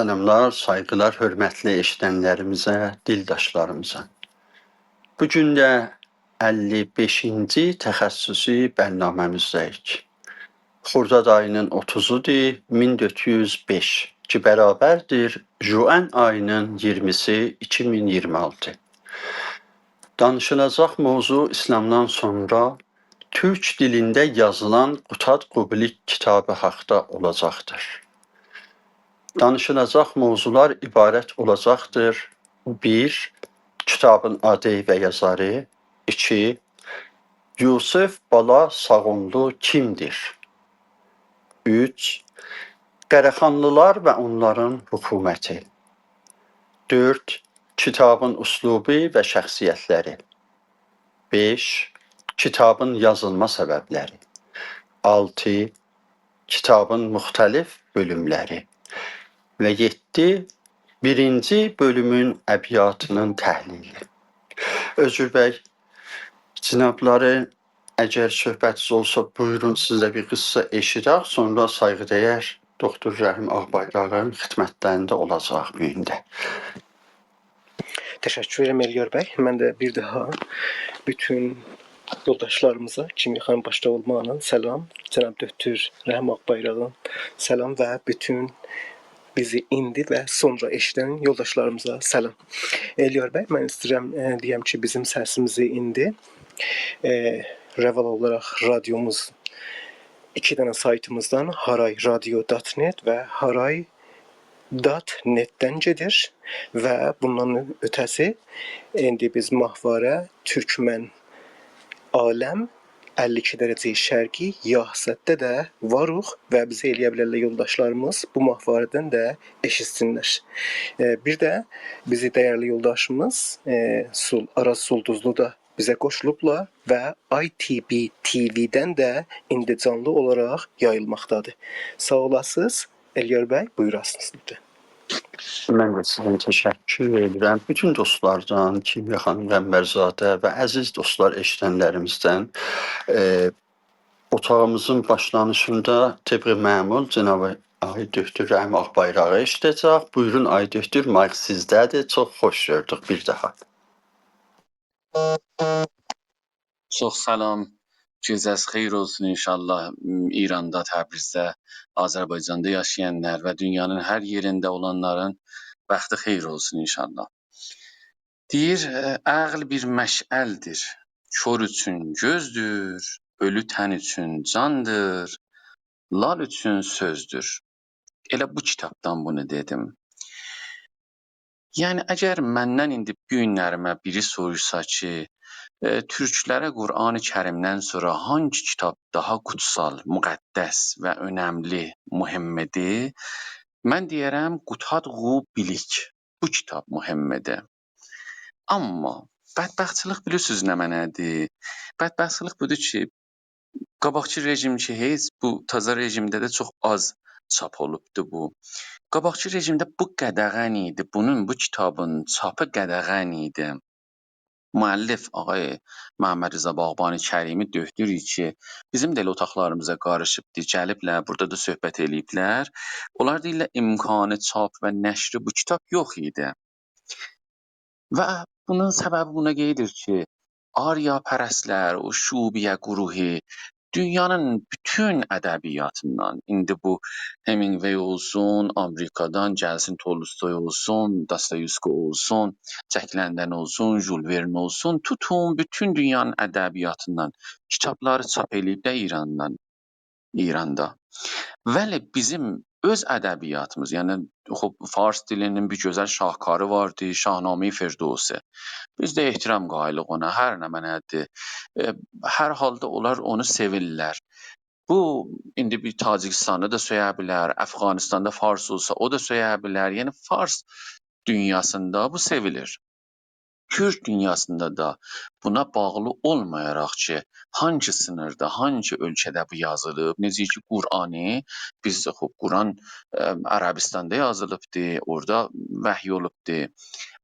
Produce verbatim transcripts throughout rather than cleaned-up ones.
سلاملار، سایغیلار حؤرمتلی ائشیدنلریمیزه، دیلداشلاریمیزا. بو گون ده اللی بئشینجی تخصصی برنامه‌میزده‌ییک. خرداد آیی‌نین اوتوزودور، مین دؤرد یوز بئش، کی، برابردیر ژوئن آیی‌نین اییرمیسی، ایکی مین اییرمی آلتی. دانیشیلاجاق موضوع ایسلامدان سونرا تورک دیلینده یازیلان قوتاد قوبیلیک کیتابی حاقدا اولاجاقدیر. دانیشیلاجاق موضوعلار عبارت اولاجاقدیر: بیر، کیتابین آدی و یازاری. ایکی، یوسف بالا ساغونلو کیمدیر؟ اوچ، قره‌خانلیلار و اونلارین حکومتی. دؤرد، کیتابین اسلوبو و شخصیتلری. بئش، کیتابین یازیلما سببلری. آلتی، کیتابین مختلف بؤلوملری. و یئددی، بیرینجی بؤلومون ابیاتی‌نین تحلیلی. اؤزگور بی، جنابلاری، اگر صحبتینیز اولسا، بویورون، سیزی ده بیر قیسا ائشیدک، سونرا سایغی‌دیر دوکتور رحیم آغ‌بایراغین خدمتلرینده اولاجاق بو گون ده. تشکر ائدیرم، ائلیار بی. من ده بیر داها بوتون یولداشلاریمیزا، کیمیا خانیم باشدا اولماقلا سلام، جناب دوکتور رحیم آغ‌بایراغین سلام و بوتون بیزی ایندی و سونرا ائشیدن یولداشلاریمیزا سلام. ائلیار بی، من ایسته‌ییرم، ائ، دئیم کی، بیزیم سسیمیزی ایندی، ائ، روا اولاراق رادیوموز ایکی دنه سایتیمیزدان، هارای رادیو دات نت و هارای دات نتدن گئدیر و بوندان اؤته‌سی ایندی بیز ماهواره تورکمن عالم اللی ایکی درجه شرقی یاهستده ده واریق و بیزی ائلیه بیلرلر یولداشلاریمیز بو ماهواره‌دن ده ائشیتسینلر. ائ، بیر ده بیزی دیرلی یولداشیمیز، ائ، سول-، آراز سولدوزلو دا بیزه قوشولوبلار و آی تی بی تی‌وی‌دن ده ایندی جانلی اولاراق یاییلماقدادیر. ساغ اولاسینیز، ائلیار بی، بویوراسینیز لطفاً. من ده سیزدن تشکر ائدیرم. بوتون دوستلاردان، کیمیا خانیم قنبرزاده و عزیز دوستلار، ائشیدنلریمیزدن، ائ، اوتاغیمیزین باشلانیشیندا طبق معمول جناب آقای دوکتور رحیم آغ‌بایراغی ائشیده‌جک. بویورون، آقای دوکتور، مایک سیزده‌دیر. چوخ خوش گؤردوک بیر داها. چوخ سلام. گئجه‌ز خئیر اولسون انشاءالله. ایراندا، تبریزده، آذربایجاندا یاشایانلار و دونیانین هر یئرینده اولانلارین بختی خئیر اولسون انشاءالله. دئییر، ائ، عقل بیر مشعلدیر، کور اوچون گؤزدور، اؤلو تن اوچون جاندیر، لال اوچون سؤزدور. ائله بو کیتابدان بونو دئدیم. یعنی، اگر مندن ایندی بو گونلریمه بیری سوروشسا کی، ائ، تورکلره قرآن کریمدن سونرا هانگی کیتاب داها قوتسال، مقدس و اؤنملی، مهمدیر، من دئیه‌رم، قوتاد قوبیلیک، بو کیتاب مهمدیر. آمما بدبختچیلیق بیلیرسینیز نمنه‌دیر؟ بدبختچیلیق بودور کی، قاباقکی رژیم کی، هئچ، بو تازا رژیمده ده چوخ آز چاپ اولوبدو بو. قاباقکی رژیمده بو قدغن ایدی، بونون، بو کیتابین چاپی قدغن ایدی. مؤلف آقای محمدرضا باغبان کریمی، دوکتور کی، بیزیم ده ائله اوتاقلاریمیزا قاریشیبدی، گلیبلر، بورادا دا صحبت ائله‌ییبلر. اونلار دئییرلر، امکان چاپ و نشر بو کیتاب یوخ ایدی. و بونون سببی بونا قاییدیر کی، آریاپرستلر، او شعوبیه گروهو دونیانین بوتون ادبیاتیندان، ایندی بو همینگوی اولسون، آمریکادان گلسین، تولستوی اولسون، داستایوفسکی اولسون، جک لندن اولسون، ژول ورن اولسون، توتون بوتون دونیانین ادبیاتیندان کیتابلاری چاپ ائله‌ییب ده ایراندان، ایراندا. ولی بیزیم اؤز ادبیاتیمیز، یعنی، خوب، فارس دیلینین بیر گؤزل شاهکاری واردی، شاهنامه‌ی فردوسی. بیز ده احترام قاییلیق اونا، هر نمنه‌دیر. ائ، هر حالدا اونلار اونو سئویرلر. بو، ایندی بیر تاجیکستانی دا سؤیه بیلر، افغانستاندا فارس اولسا، او دا سؤیه بیلر. یعنی، فارس دونیاسیندا بو سئویلیر. تورک دونیاسیندا دا بونا باغلی اولمایاراق کی، هانگی سینیردا، هانگی اؤلکه‌ده بو یازیلیب، نئجه کی، قرآنی، بیز ده، خوب، قرآن، ائ، عربستاندا یازیلیبدی، اورادا وحی اولوبدو.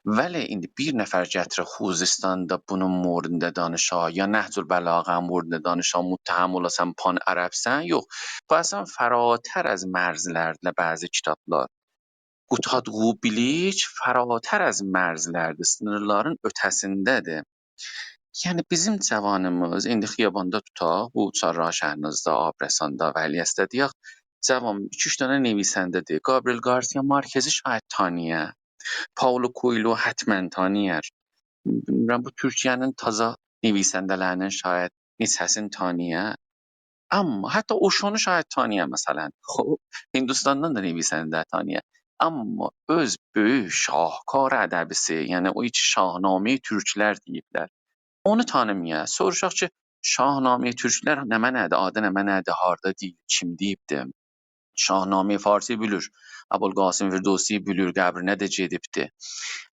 ولی ایندی بیر نفر گتیره خوزستاندا بونون موردینده دانیشا، یا نهج‌البلاغه‌نین موردینده دانیشا، متهم اولا سن پان‌عربسن، یوخ. بو اصلاً فراتر از مرزلردیر بعضی کیتابلار. قوتادغو بیلیک فراتر از مرزلردیر، سینیرلارین اؤته‌سینده‌دیر. یعنی بیزیم جاوانیمیز، ایندی خیاباندا توتاق، بو چهارراه شهرنازدا، آبرساندا، ولیعصرده دئیک، جاوان ایکی-اوچ دنه نویسنده‌دیر. گابریل گارسیا مارکزی شاید تانییا، پائولو کوئلیو حتماً تانییر. بیلمیرم، بو تورکیه‌نین تازا نویسنده‌لری‌نین شاید نئچه‌سینی تانییا. آمما حتی اوشونو شاید تانییا، مثلاً. خوب، هندوستاندان دا نویسنده تانییا. آمما اؤز بؤیوک شاهکار ادبی‌سی، یعنی او کی شاهنامه‌ی تورکلر دئییبلر، اونو تانیمایا. سوروشاق کی، شاهنامه‌ی تورکلر نمنه‌دیر، آدی نمنه‌دیر، هاردا دئییب، کیم دئییبدی؟ شاهنامه‌ی فارسی بیلیر، ابوالقاسم فردوسی بیلیر، قبرینه ده گئدیبدی.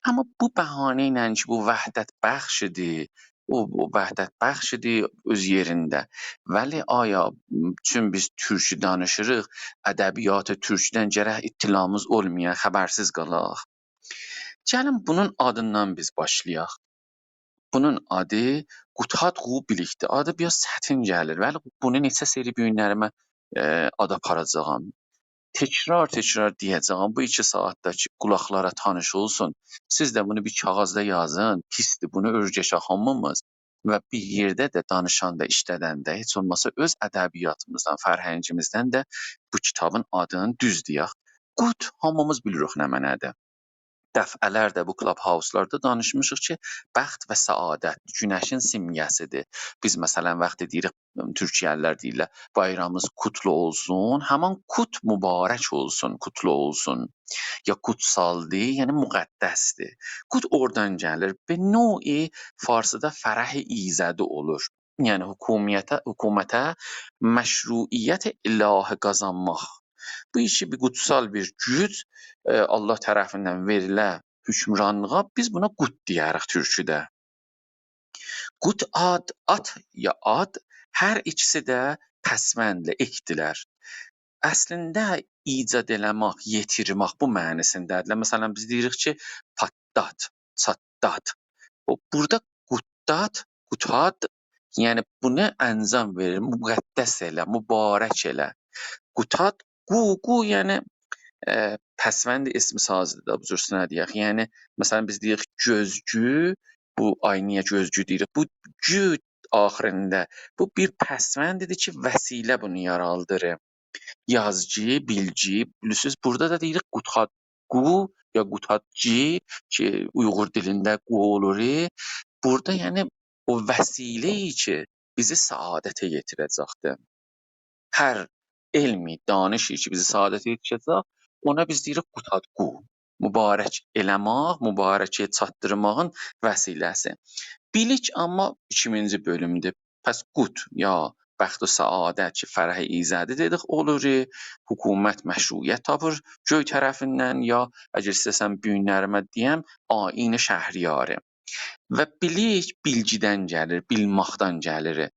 آمما بو بهانه ایله کی، بو وحدت‌بخش ایدی، او، او وحدت‌بخش ایدی اؤز یئرینده. ولی آیا، چون بیز تورکی دانیشیریق، ادبیات تورکدن گرک اطلاعیمیز اولمایا، خبرسیز قالاق؟ گلین بونون آدیندان بیز باشلایاق. بونون آدی قوتادغو بیلیکدیر. آدی بیر آز چتین گلیر. ولی بونو نئچه سری بو گونلری من، ائ، آد آپاراجاغام. تکرار-تکرار دئیه‌جه‌یم، بو ایکی ساعاتدا کی، قولاقلارا تانیش اولسون. سیز ده بونو بیر کاغیذدا یازین، پیسدیر، بونو اؤرگشک هامیمیز. و بیر یئرده ده دانیشاندا، ایشله‌دنده، هئچ اولماسا اؤز ادبیاتیمیزدان، فرهنگیمیزدن ده بو کیتابین آدینی دوز دئیک. قوت، هامیمیز بیلیریک نمنه‌دیر. دفعه‌لرده بو کلاب‌هاوس‌لاردا دانیشمیشیق کی، بخت و سعادت گونشین سیمگه‌سیدیر. بیز، مثلاً، وقتی دئییریک، تورکیه‌لی‌لر دئییرلر، «بایرامینیز قوتلو اولسون»، همان قوت مبارک اولسون، قوتلو اولسون. یا قوتسالدیر، یعنی مقدسدیر. قوت اورادان گلیر. به نوعی فارسیدا فرح ایزدی اولور. یعنی حکومته، حکومته مشروعیت الهی قازانماق. بو ایکی بیر قوتسال بیر گوج، ائ، الله طرفیندن وئریله حکمرانلیغا بیز بونا قوت دئیه‌ریک تورکوده. قوت آد، آت یا آد، هر ایکیسی ده پسوندله، اکدیلر. اصلینده ایجاد ائله‌مک، یئتیرمک بو معنی‌سینده‌دیرلر. مثلاً، بیز دئییریک کی، پاتلات، چاتلات. او، بورادا قوتلات، قوتاد، یعنی بونو انجام وئریر، مقدس ائله، مبارک ائله. قوتاد، قو، قو، یعنی، ائ، پسوند اسم سازی‌دیر دا، بو جور سینه دئیک. یعنی، مثلاً، بیز دئییریک گؤزگو، بو آینایا گؤزگو دئییریک. بو گو آخیریندا، بو بیر پسوندی‌دیر کی، وسیله بونو یارادیر. یازگی، بیلگی، بیلیرسینیز، بورادا دا دئییریک قوتادغو یا قوتادگی کی، اویغور دیلینده قو اولور. بورادا، یعنی، او وسیله‌ای کی، بیزی سعادته یئتیره‌جکدیر. هر علمی، دانشی کی، بیزی سعادته یئتیره‌جک، اونا بیز دئییریک قوتادغو. مبارک ائله‌مک، مبارکه چاتدیرماغین وسیله‌سی. بیلیک آمما ایکینجی بؤلومدور. پس قوت یا بخت و سعادت کی، فرح ایزدی دئدیک، اولور، حکومت مشروعیت تاپیر گؤی طرفیندن، یا اگر ایسته‌سن بو گونلری من دئیم، آیین شهریاری. و بیلیک بیلگیدن گلیر، بیلماقدان گلیر.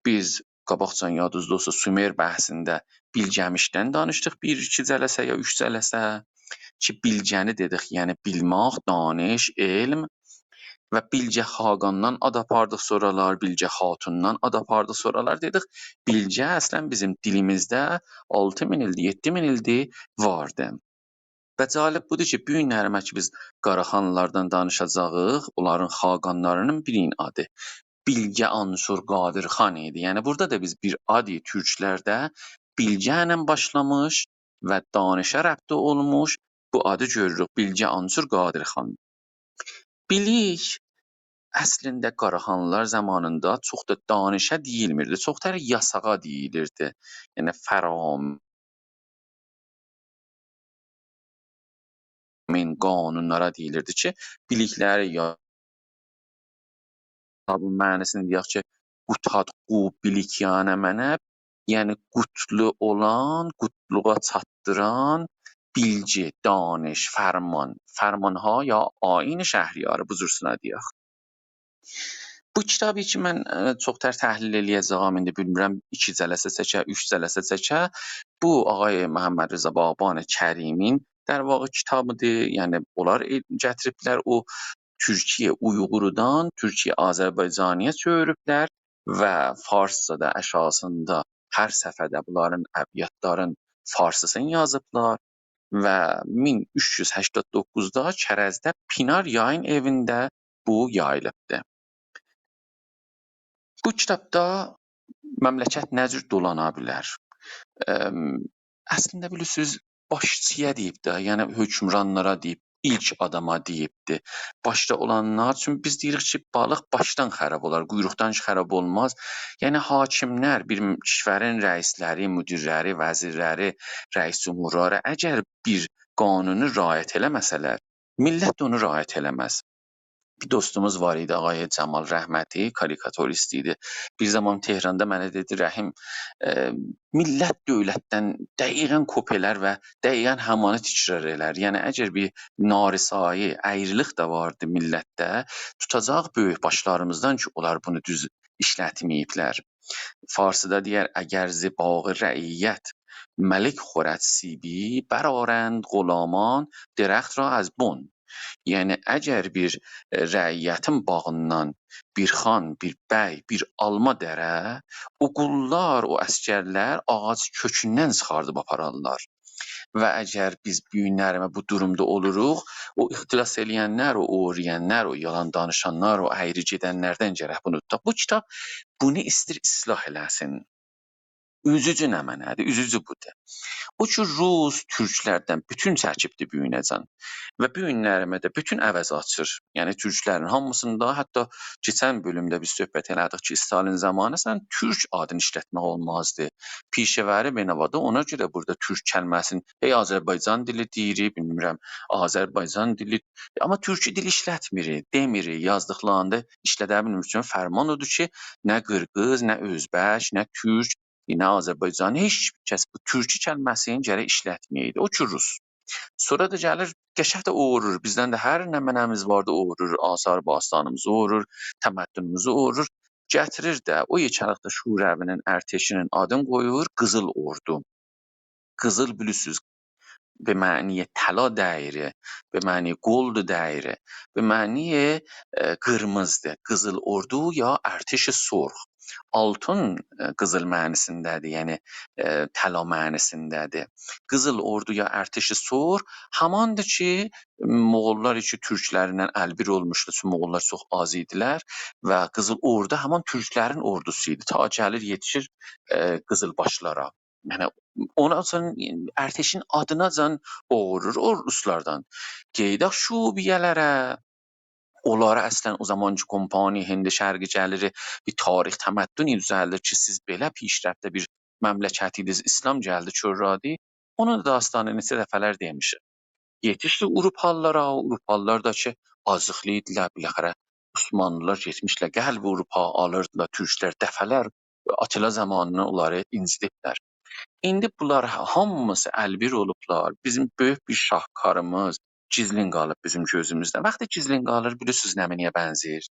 بیز قاباقجان یادینیزدا اولسا سومر بحثینده بیلگه‌میشدن دانیشدیق بیر، ایکی جلسه یا اوچ جلسه کی، بیلگه‌نی دئدیک، یعنی بیلمک، دانش، علم. و بیلگه خاقاندان آد آپاردیق سورالار، بیلگه خاتوندان آد آپاردیق سورالار، دئدیک، بیلگه اصلاً بیزیم دیلیمیزده آلتی مین ایلدیر، یئددی مین ایلدیر واردی. و جالب بودور کی، بو گونلری کی، بیز قاراخانلی‌لاردان دانیشاجاغیق، اونلارین خاقانلاری‌نین بیرینین آدی بیلگه آنسور قادرخان ایدی. یعنی، بورادا دا بیز بیر آدی تورکلرده بیلگه ایله باشلامیش و دانشه ربطی اولموش بو آدی گؤروروک، بیلگه آنسور قادرخان. بیلیک، اصلینده قاراخانلی‌لار زامانیندا چوخ دا دانشه دئییلمیردی، چوخ‌تر یاساغا دئییلیردی. یعنی، فرامین قانونلارا دئییلیردی کی، بیلیکلری یا بو معنی‌سینی دئیک کی، قوتادغو بیلیک، یعنی نمنه، یعنی قوتلو اولان، قوتلوغا چاتدیران بیلگی، دانش، فرمان، فرمان‌ها یا آیین شهریاری، بو جور سینه دئیک. بو کیتابی کی، من، ائ، چوخ‌تر تحلیل ائله‌یه‌جه‌یم، ایندی بیلمیرم، ایکی جلسه چکه، اوچ جلسه چکه. بو، آقای محمدرضا باغبان کریمین، در واقع، کیتابی‌دیر. یعنی، اونلار ائ-، گتیریبلر او تورکیه اویغورودان تورکیه آذربایجانی‌یا چئویریبلر و فارسجادا آشاغیسیندا هر صفحه‌ده بونلارین ابیاتلارین فارسی‌سینی یازیبلار. و مین اوچ یوز هشتاد دوققوزدا کرجده پینار یایین ائوینده بو یاییلیبدی. بو کیتابدا مملکت نه جور دولانا بیلر؟ ام، اصلینده بیلیرسینیز، باشچی‌یا دئییب ده، یعنی حکمرانلارا دئییب، ایلک آداما دئییبدی. باشدا اولانلار، چونکی بیز دئییریک کی، بالیق باشدان خراب اولار، قویروقدان خراب اولماز. یعنی حاکملر، بیر کشورین رئیسلری، مدیرلری، وزیرلری، رئیس جمهورلاری اگر بیر قانونو رعایت ائله‌مه‌سه‌لر، میللت ده اونو رعایت ائله‌مز. بیر دوستوموز وار ایدی، آقای جمال رحمتی، کاریکاتوریست ایدی. بیر زامان تهراندا منه دئدی: «رحیم، ائ، میللت دؤولتدن دقیقاً کپی ائلر و دقیقاً همانی تکرار ائلر.» یعنی، اگر بیر نارسایی، اَیریلیک ده واردی میللتده، توتاجاق بؤیوک باشلاریمیزدان کی، اونلار بونو دوز ایشلتمه‌ییبلر. فارسیدا دئیر: «اگر ز باغ رعیت ملک خورد سیبی، برآرند غلامان درخت را از بن.» یعنی، اگر بیر، ائ، رعیتین باغیندان بیر خان، بیر بی، بیر آلما دره، او قوللار، او عسگرلر آغاجی کؤکوندن چیخاردیب آپارارلار. و اگر بیز بو گونلریمه بو دورومدا اولوروق، او اختلاس ائله‌ینلر، او اوغورلایانلار، او یالان دانیشانلار، او اَیری گئدنلردن گرک بونو توتاق. بو کیتاب بونو ایستیر اصلاح ائله‌سین. اوزوجو نمنه‌دیر؟ اوزوجو بودور. او کی، روس تورکلردن بوتون چکیبدی بو گونه‌جن. و بو گونلریمه ده بوتون عوضی آچیر. یعنی، تورکلرین هامیسیندا، حتی کئچن بؤلومده بیز صحبت ائله‌دیک کی، استالین زامانی سن تورک آدینی ایشلتمک اولمازدی. پیشه‌وری بینوادی، اونا گؤره بورادا تورک کلمه‌سینی، هئی آذربایجان دیلی دئییریک، بیلمیرم، آذربایجان دیلی، آمما تورکی دیل ایشلتمیریک، دئمیریک، یازدیقلاریندا ایشلده بیلمیر. چونکی فرمان اودور کی، نه قیرغیز، نه اؤزبک، نه تورک، نه آذربایجانی، هئچ کس بو تورکی کلمه‌سینی گرک ایشلتمه‌یه‌یدی. او کی، روس. سونرا دا گلیر، قشنگ ده اوغورور. بیزدن ده هر نمنه‌میز واردی، اوغورور. آثار باستانیمیزی اوغورور، تمدنوموزو اوغورور. گتیریر ده، او یئکه‌لیکده شوروی‌نین، ارتشی‌نین آدینی قویور قیزیل اوردو. قیزیل، بیلیرسینیز، به معنی طلا دئییری، به معنی گلد دئییری، به معنی، ائ، قیرمیزیدیر. قیزیل اوردو یا ارتش سرخ. آلتین، ائ، قیزیل معنی‌سینده‌دیر، یعنی، ائ، طلا معنی‌سینده‌دیر. قیزیل اوردو یا ارتش سرخ هماندیر کی، مغوللار کی، تورکلرله البیر اولموشدو، چونکی مغوللار چوخ آز ایدیلر و قیزیل اوردو همان تورکلرین اوردوسو ایدی. تا گلیر، یئتیشیر، ائ، قیزیلباشلارا. یعنی، اونا سون ارتشین آدیناجان اوغورور او روسلاردان. گئدک شعوبیه‌لره، اونلارا اصلاً او زامان کی، کمپانی هند شرقی گلیر، بیر تاریخ تمدنی دوزلدیر کی، سیز بئله پیشرفتده بیر مملکتیدیز، اسلام گلدی، کؤرلادی. اونون داستانینی نئچه دفعه‌لر دئمیشم. یئتیشدی آوروپالیلارا، آوروپالیلار دا کی، آجیقلی ایدیلر، بالاخره عثمانلیلار گئتمیشلر، غرب آوروپا آلیردیلار، تورکلر دفعه‌لر آتیلا زامانیندا اونلاری اینجیدیبلر. ایندی بونلار هامیسی البیر اولوبلار. بیزیم بؤیوک بیر شاهکاریمیز گیزلین قالیب بیزیم گؤزوموزده. وقتی گیزلین قالیر، بیلیرسینیز نمنه‌یه بنزیر؟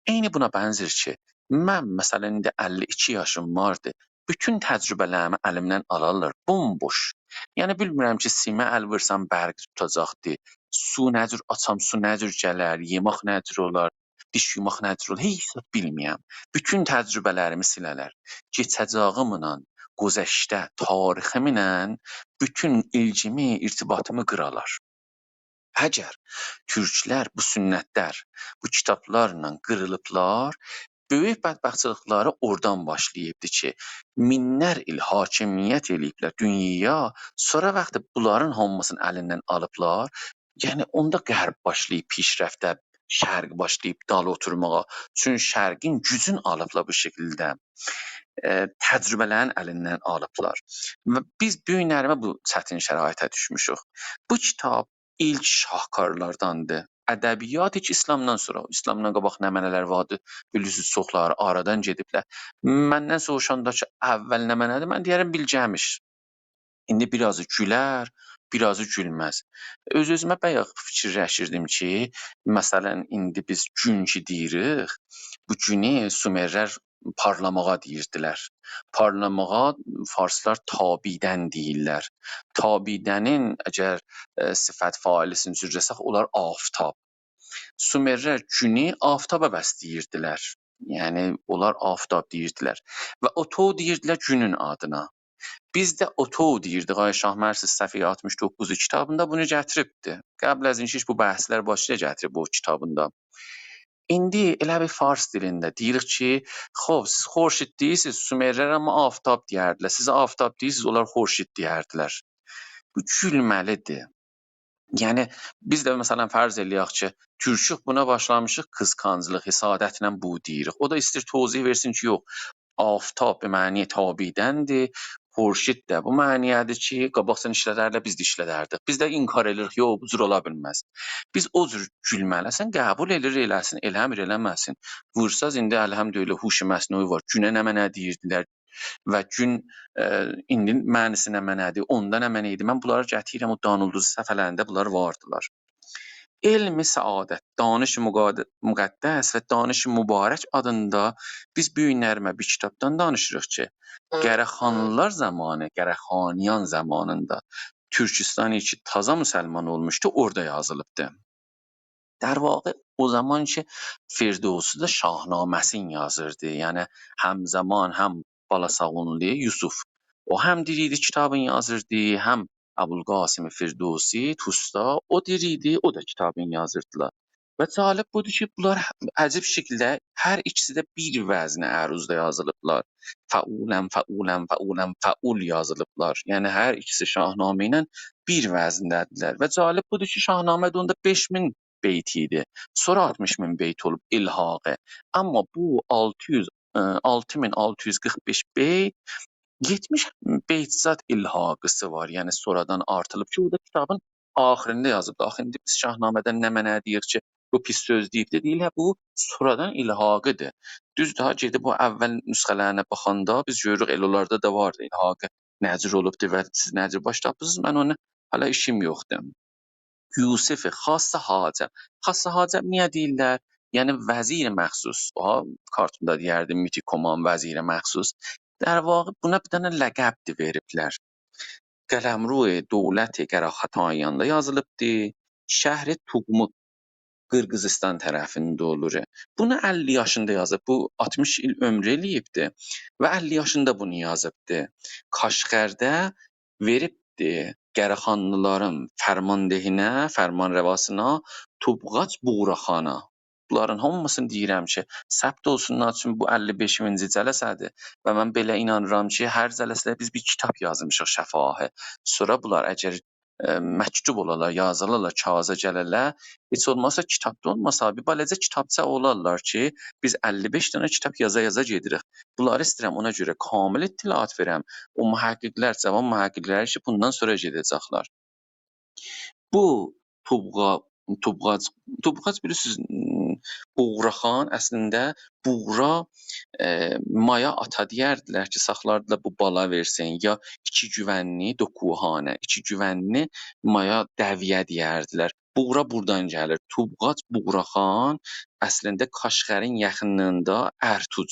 عینی بونا بنزیر کی، من، مثلاً، ایندی اللی ایکی یاشیم واردی. بوتون تجربه‌لریمی الیمدن آلارلار، بومبوش. یعنی، بیلمیرم کی، سیمه ال وورسام برق توتاجاقدی. سو نه جور آچام، سو نه جور گلر، یئمک نه جور اولار، دیش یوماق نه جور اولار، هئچ زاد بیلمیرم. بوتون تجربه‌لریمی سیله‌لر. کئچه‌جه‌ییمله، گذشته، تاریخیمله بوتون ایلگیمی، ارتباطیمی قیرالار. اگر تورکلر، بو سنتلر بو کیتابلارلا قیریلیبلار، بؤیوک بدبختچیلیکلری اورادان باشلاییبدی کی، مینلر ایل حاکمیت ائله‌ییبلر دونیایا، سونرا وقتی بونلارین هامیسینی الیندن آلیبلار، یعنی اوندا غرب باشلاییب پیشرفته، شرق باشلاییب دال اوتورماغا. چونکی شرقین گوجون آلیبلار بو شکیلده. ائ، تجربه‌لرین الیندن آلیبلار. و بیز بو گونلریمه بو چتین شرایطه دوشموشوک. بو کیتاب ایلک شاهکارلارداندیر. ادبیات کی، اسلامدان سونرا، اسلامدان قاباق نمنه‌لر واردی، بیلیرسینیز، چوخلاری آرادان گئدیبلر. مندن سوروشاندا کی، اول نمنه‌دیر، من دئیه‌رم بیلگه‌میش. ایندی بیر آزی گولر، بیر آزی گولمز. اؤز-اؤزومه بایاق فیکیرلشیردیم کی، مثلاً، ایندی بیز گون کی دئییریک، بو گونو سومرلر پارلاماغا دئییردیلر. پارلاماغا فارسلار تابیدن دئییرلر. تابیدنین اگر، ائ، صفت فاعلی‌سینی جورله‌سک، اولار آفتاب. سومرلر گونو آفتابا بسله‌ییردیلر. یعنی، اونلار آفتاب دئییردیلر. و اوتو دئییردیلر گونون آدینا. بیز ده اوتو دئییردیک، آقای شاهمرث صفحه آلتمیش دوققوز کیتابیندا بونو گتیریبدی. قبل از اینکه هئچ بو بحثلر باشلایاجاق، گتیریب او کیتابیندا. ایندی ائله بیر فارس دیلینده دئییریک کی، خوب، سیز خورشید دئییرسینیز، سومرلر اما آفتاب دئیردیلر. سیز آفتاب دئییرسینیز، اونلار خورشید دئیردیلر. بو گولمه‌لیدیر. یعنی، بیز ده، مثلا، فرض ائله‌یک کی، تورکوخ، بونا باشلامیشیق قیسقانجلیق، حسادتله بو دئییریک. او دا ایسته‌ییر توضیح وئرسین کی، یوخ، آفتاب به معنی تابیدندیر، خورشید ده بو معنی‌یه‌دیر کی، قاباقجادان ایشلدردیلر، بیز ده ایشلدردیک. بیز ده انکار ائدیریک، یوخ، بو جور اولا بیلمز. بیز او جور گولمه‌لی، اصلا قبول ائدیر، ائله‌سین، ائله‌میر، ائله‌مه‌سین. وورساز، ایندی الحمدلله هوش مصنوعی وار. گونه نمنه دئییردیلر، و گون، ائ، ایندی معنی‌سی نمنه‌دیر، اوندا نمنه ایدی. من بونلاری گتیریرم، او دان اولدوزو صفحه‌لرینده بونلار واردیلار. علم سعادت، دانش مقاد-، مقدس و دانش مبارک آدیندا بیز بو گونلری بیر کیتابدان دانیشیریق کی، قره‌خانلیلار زامانی، قره‌خانیان زامانیندا تورکوستانی کی، تازا مسلمان اولموشدو، اورادا یازیلیبدی. در واقع او زامان کی، فردوسی ده شاهنامه‌سینی یازیردی. یعنی، همزامان هم بالاساغونلو یوسف، او هم دیری ایدی، کیتابین یازیردی، هم ابوالقاسم فردوسی، توستا، او دیری ایدی، او دا کیتابین یازیردیلار. و جالب بودور کی، بونلار عجیب شکیلده هر ایکیسی ده بیر وزن عروضدا یازیلیبلار. فعولاً، فعولاً، فعولاً، فعول یازیلیبلار. یعنی، هر ایکیسی شاهنامه ایله بیر وزنده‌دیرلر. و جالب بودور کی، شاهنامه ده اوندا بئش مین بیت ایدی. سونرا آلتمیش مین بیت اولوب الحاقی. اما بو آلتی یوز، ائ، آلتی مین آلتی یوز قیرخ بئش بیت، یئتمیش بیت زاد الحاقی‌سی وار. یعنی، سونرادان آرتیلیب کی، او دا کیتابین آخیرینده یازیبدی. آخی ایندی بیز شاهنامه‌دن نمنه دئییریک کی، بو پیس سؤز دئییبدی، دئییرلر، بو سونرادان الحاقی‌دیر. دوز، داها گئدیب بو اول نسخه‌لرینه باخاندا بیز گؤروروک، ائله اونلاردا دا واردی، الحاقی نه جور اولوبدور و سیز نه جور باش تاپیسینیز، من اونا هله ایشیم یوخدور. یوسف خاص حاجب. خاص حاجب نییه دئییرلر؟ یعنی وزیر مخصوص. ها، کارتوندا دئیردی، میتیک کمان، وزیر مخصوص. در واقع بونا بیر دنه لقب‌دیر وئریبلر. قلمرو دولت قره‌خانیاندا یازیلیبدی. شهر توقموک، قیرغیزیستان طرفینده اولور. بونو اللی یاشیندا یازیب. بو آلتمیش ایل عؤمور ائله‌ییبدی و اللی یاشیندا بونو یازیبدی. کاشغرده وئریبدی قره‌خانلیلارین فرماندهینه، فرمانرواسینا، توبغاج بوغراخانا. بونلارین هامیسینی دئییرم کی، ثبت اولسونلار، چونکی بو اللی بئشینجی جلسه‌دیر و من بئله اینانیرام کی، هر جلسه‌ده بیز بیر کیتاب یازمیشیق شفاهی. سونرا بونلار اگر، ائ، مکتوب اولالار، یازیلالار، کاغیذا گله‌لر، هئچ اولماسا کیتابدا اولماسا، بیر بالاجا کیتابچا اولالار کی، بیز اللی بئش دنه کیتاب یازا-یازا گئدیریک. بونلاری ایسته‌ییرم اونا گؤره کامل اطلاعات وئرم. او محقق‌لر، جاوان محقق‌لر کی، بوندان سونرا گئده‌جکلر. بو توبغا-، توبغاج، توبغاج بیلیرسینیز، م، بوغراخان اصلینده بوغرا، ائ، مایا آتا دئیردیلر کی، ساخلاردیلار بو بالا وئرسین، یا ایکی گوونلی، دو کوهانه، ایکی گوونلی مایا دوه‌یه دئیردیلر. بوغرا بورادان گلیر. توبغاج بوغراخان اصلینده کاشغرین یاخینلیغیندا ارتوج.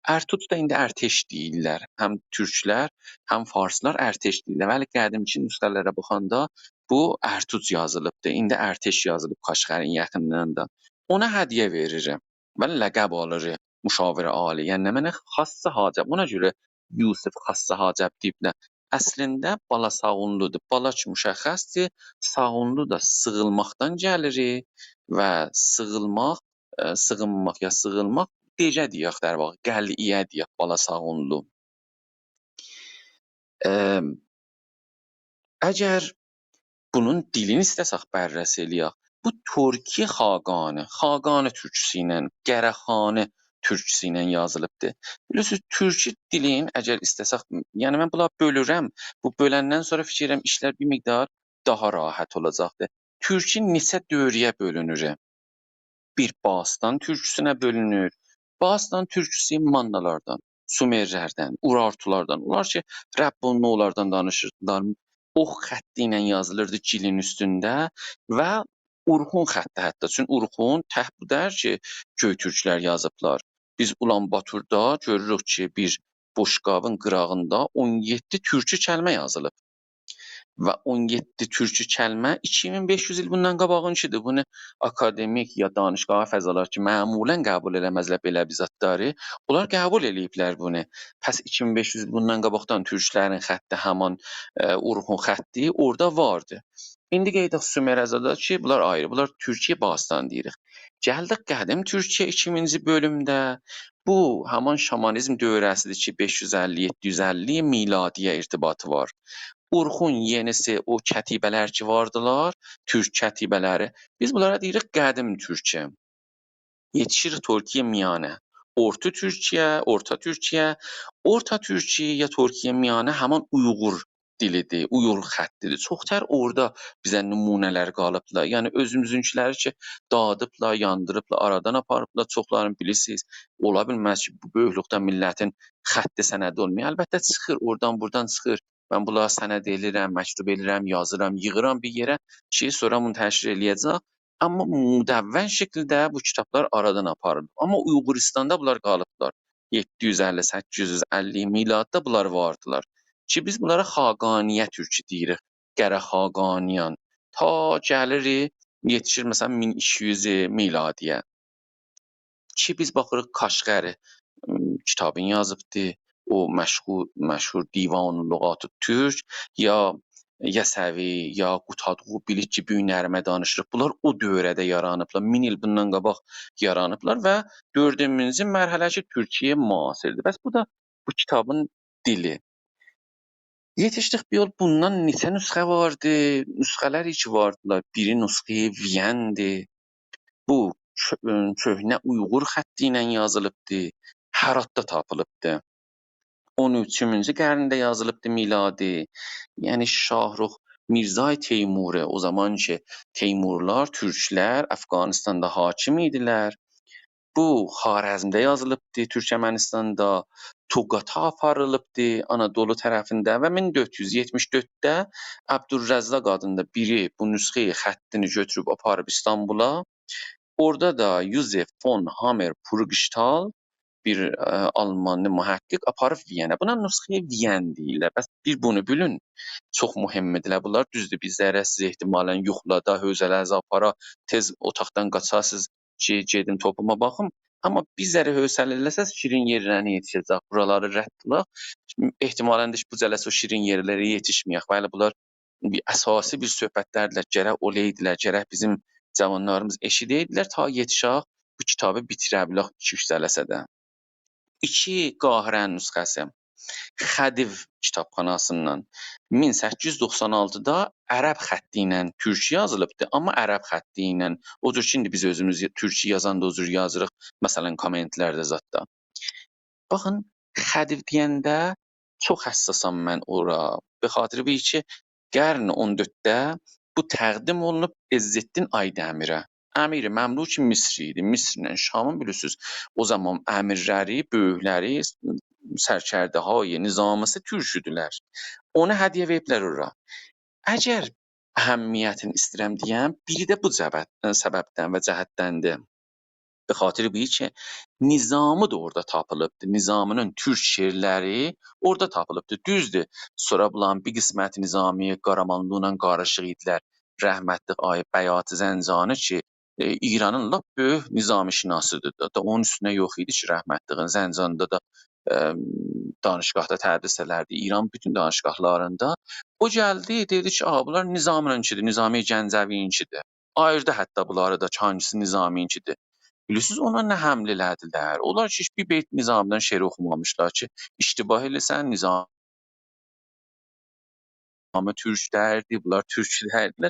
ارتوج دا ایندی ارتش دئییرلر. هم تورکلر، هم فارسلار ارتش دئییرلر. ولی قدیمکی نسخه‌لره باخاندا بو ارتوج یازیلیبدیر. ایندی ارتش یازیلیب کاشغرین یاخینلیغیندا. اونا هدیه وئریر و لقب آلیر مشاور عالی. یعنی، نمنه خاص حاجب. اونا گؤره یوسف خاص حاجب دئییبلر. اصلینده بالا ساغونلودور. بالا کی مشخص‌دیر، ساغونلو دا سیغیلماقدان گلیر و سیغیلماق، ائ، سیغینماق یا سیغیلماق، دئژه دئیک، در واقع، قلعه‌یه دئیک، بالا ساغونلو. ائ، اگر بونون دیلینی ایسته‌سک بررسی ائله‌یک، بو ترکی خاقانی، خاقانی تورکوسو ایله، قره‌خانی تورکوسو ایله یازیلیبدیر. بیلیرسینیز، تورکی دیلین اگر ایسته‌سک، یعنی من بونلاری بؤلورم، بو بؤلندن سونرا فیکیر ائدیرم ایشلر بیر مقدار داها راحت اولاجاقدیر. تورکی نئچه دؤوره‌یه بؤلونور. بیر باستان تورکوسونه بؤلونور. باستان تورکوسو ماننالاردان، سومرلردن، اورارتولاردان، اونلار کی، ربّ اونلاردان دانیشیردیلار. اوخ خطی ایله یازیلیردی گیلین اوستونده و اورخون خطی حتی. چون اورخون تک بو دئییل کی، گؤی‌تورکلر یازیبلار. بیز اولان‌باتوردا گؤروروک کی، بیر بوشقابین قیراغیندا اون یئددی تورکی کلمه یازیلیب. و اون یئددی تورکی کلمه ایکی مین بئش یوز ایل بوندان قاباغینکیدیر. بونو آکادمیک یا دانشگاهی فضالار کی، معمولاً قبول ائله‌مزلر بئله بیر زادلاری، اونلار قبول ائله‌ییبلر بونو. پس ایکی مین بئش یوز ایل بوندان قاباقدان تورکلرین خطی، همان، ائ، اورخون خطی اورادا واردی. ایندی قاییداق سومره زادا کی، بونلار آیری، بونلار تورکی باستان دئییریک. گلدیک قدیم تورکیه ایکینجی بؤلومده. بو، همان شامانیزم دوره‌سیدیر کی، بئش یوز اللی، یئددی یوز اللی میلادی‌یه ارتباطی وار. اورخون، یئنیسی، او کتیبه‌لر کی واردیلار، تورک کتیبه‌لری. بیز بونلارا دئییریک قدیم تورکیه. یئتیشیر تورکیه میانه. اورتا تورکیه، اورتا تورکیه، اورتا تورکیه یا تورکیه میانه همان اویغور دیلیدیر، اویغور خطیدیر. چوخ‌تر اورادا بیزه نمونه‌لر قالیبلار. یعنی اؤزوموزونکی‌لری کی داغیدیبلار، یاندیریبلار، آرادان آپاریبلار. چوخلارینی بیلیرسینیز، اولا بیلمز کی، بو بؤیوکلوکده میللتین خطی سندی اولمایا. البته چیخیر، اورادان بورادان چیخیر. من بونلاری سند ائله‌ییرم، مکتوب ائله‌ییرم، یازیرام، ییغیرام بیر یئره کی، سونرا بونو تشریح ائله‌یه‌جم. آمما مدون شکیلده بو کیتابلار آرادان آپاریلیب. آمما اویغوریستاندا بونلار قالیبلار. یئددی یوز اللی، سککیز یوز اللی میلاددا بونلار واردیلار. کی، بیز بونلارا خاقانیه تورکی دئییریک، قره خاقانیان. تا گلیر، یئتیشیر، مثلا، مین ایکی یوز میلادی‌یه. کی بیز باخیریق، کاشغری، م، کیتابین یازیبدی، او مشهور، مشهور دیوان لغات تورک، یا یسوی، یا قوتادغو، بیلیک کی، بو گون نرمه دانیشیریق. بونلار او دؤوره‌ده یارانیبلار، مین ایل بوندان قاباق یارانیبلار و دؤردونجو مرحله کی، تورکیه معاصردیر. بس بو دا بو کیتابین دیلی. یئتیشدیک بیر یول، بوندان نئچه نسخه واردی؟ نسخه‌لر کی واردیلار، بیری نسخه‌ی ویندیر. بو کؤ-، کؤهنه اویغور خطی ایله یازیلیبدی، هراتدا تاپیلیبدی. اون اوچونجو قرنده یازیلیبدی میلادی. یعنی شاهرخ میرزای تیموری، او زامان کی، تیمورلار، تورکلر افغانستاندا حاکم ایدیلر. بو خوارزمده یازیلیبدی، تورکمنیستاندا، توقاتا آپاریلیبدی، آنادولو طرفینده و مین دؤرد یوز یئتمیش دؤردده عبدالرزاق آدیندا بیری بو نسخه‌ی خطینی گؤتوروب آپاریب ایستانبولا. اورادا دا یوزف فون هامر پورگشتال، بیر، ائ، آلمانلی محقق، آپاریب ویئنه. بونا نسخه‌ی ویئن دئییرلر. بس بیر بونو بیلین، چوخ مهمدیرلر بونلار. دوزدور، بیر ذره سیزی احتمالاً یوخولادا، حوصله‌نیزی آپارا، تئز اوتاقدان قاچاسینیز کی، گئدیم توپوما باخیم. آمما بیر ذره حوصله ائله‌سز، شیرین یئرلرینه یئتیشه‌جک. بورالاری رد قیلاق. احتمالاً ده کی، بو جلسه او شیرین یئرلره یئتیشمه‌یک. بلی، بونلار بیر اساسی بیر صحبتلردیلر، گرک اولایدیلار، گرک بیزیم جاوانلاریمیز ائشیده‌یدیلر، تا یئتیشک بو کیتابی بیتیره بیلک ایکی-اوچ جلسه‌ده. ایکی، قاهره‌نین نسخه‌سی. خدیو کیتابخاناسیندان. مین سککیز یوز دوخسان آلتیدا عرب خطی ایله تورکی یازیلیبدی، آمما عرب خطی ایله. او جور کی، ایندی بیز اؤزوموز تورکی یازاندا او جور یازیریق، مثلا، کامنتلرده زاددا. باخین، خدیو دئینده چوخ حساسام من اورا. به خاطر بو کی، قرن اون دؤردده بو تقدیم اولونوب عزالدین آیدمیره. امیر مملوک مصر ایدی. مصرله شامین بیلیرسینیز، او زامان امیرلری، بؤیوکلری، سرکرده‌های نظامی‌سی تورک ایدیلر. اونو هدیه وئریبلر اورا. اگر اهمیتینی ایسته‌ییرم دئیم، بیری ده بو جبه-، سببدن و جهتدندیر. به خاطر بو کی، نظامی دا اورادا تاپیلیبدی. نظامی‌نین تورک شعرلری اورادا تاپیلیبدی. دوزدور، سونرا بونلارین بیر قسمتی نظامی قارامانلی ایله قاریشیق ایدیلر. رحمتلیک آقای بیات زنجانی کی، ائ، ایرانین لاپ بؤیوک نظامی‌شناسیدیر دا. دا اونون اوستونه یوخ ایدی کی، رحمتلیگین زنجاندا دا، ائ، دانشگاهدا تدریس ائلردی. ایران بوتون دانشگاهلاریندا. او گلدی، دئدی کی، «آ، بونلار نظامی‌نینکیدیر، نظامی گنجوی‌نینکیدیر.» آییردی حتی بونلاری دا کی، هانگیسی نظامی‌نینکیدیر. بیلیرسینیز، اونا نه حمله ائله‌دیلر؟ اونلار کی، هئچ بیر بیت نظامی‌دن شعر اوخومامیشلار کی، اشتباه ائله‌سن، نظامی تورک دئییردی، بونلار تورک دئییردیلر.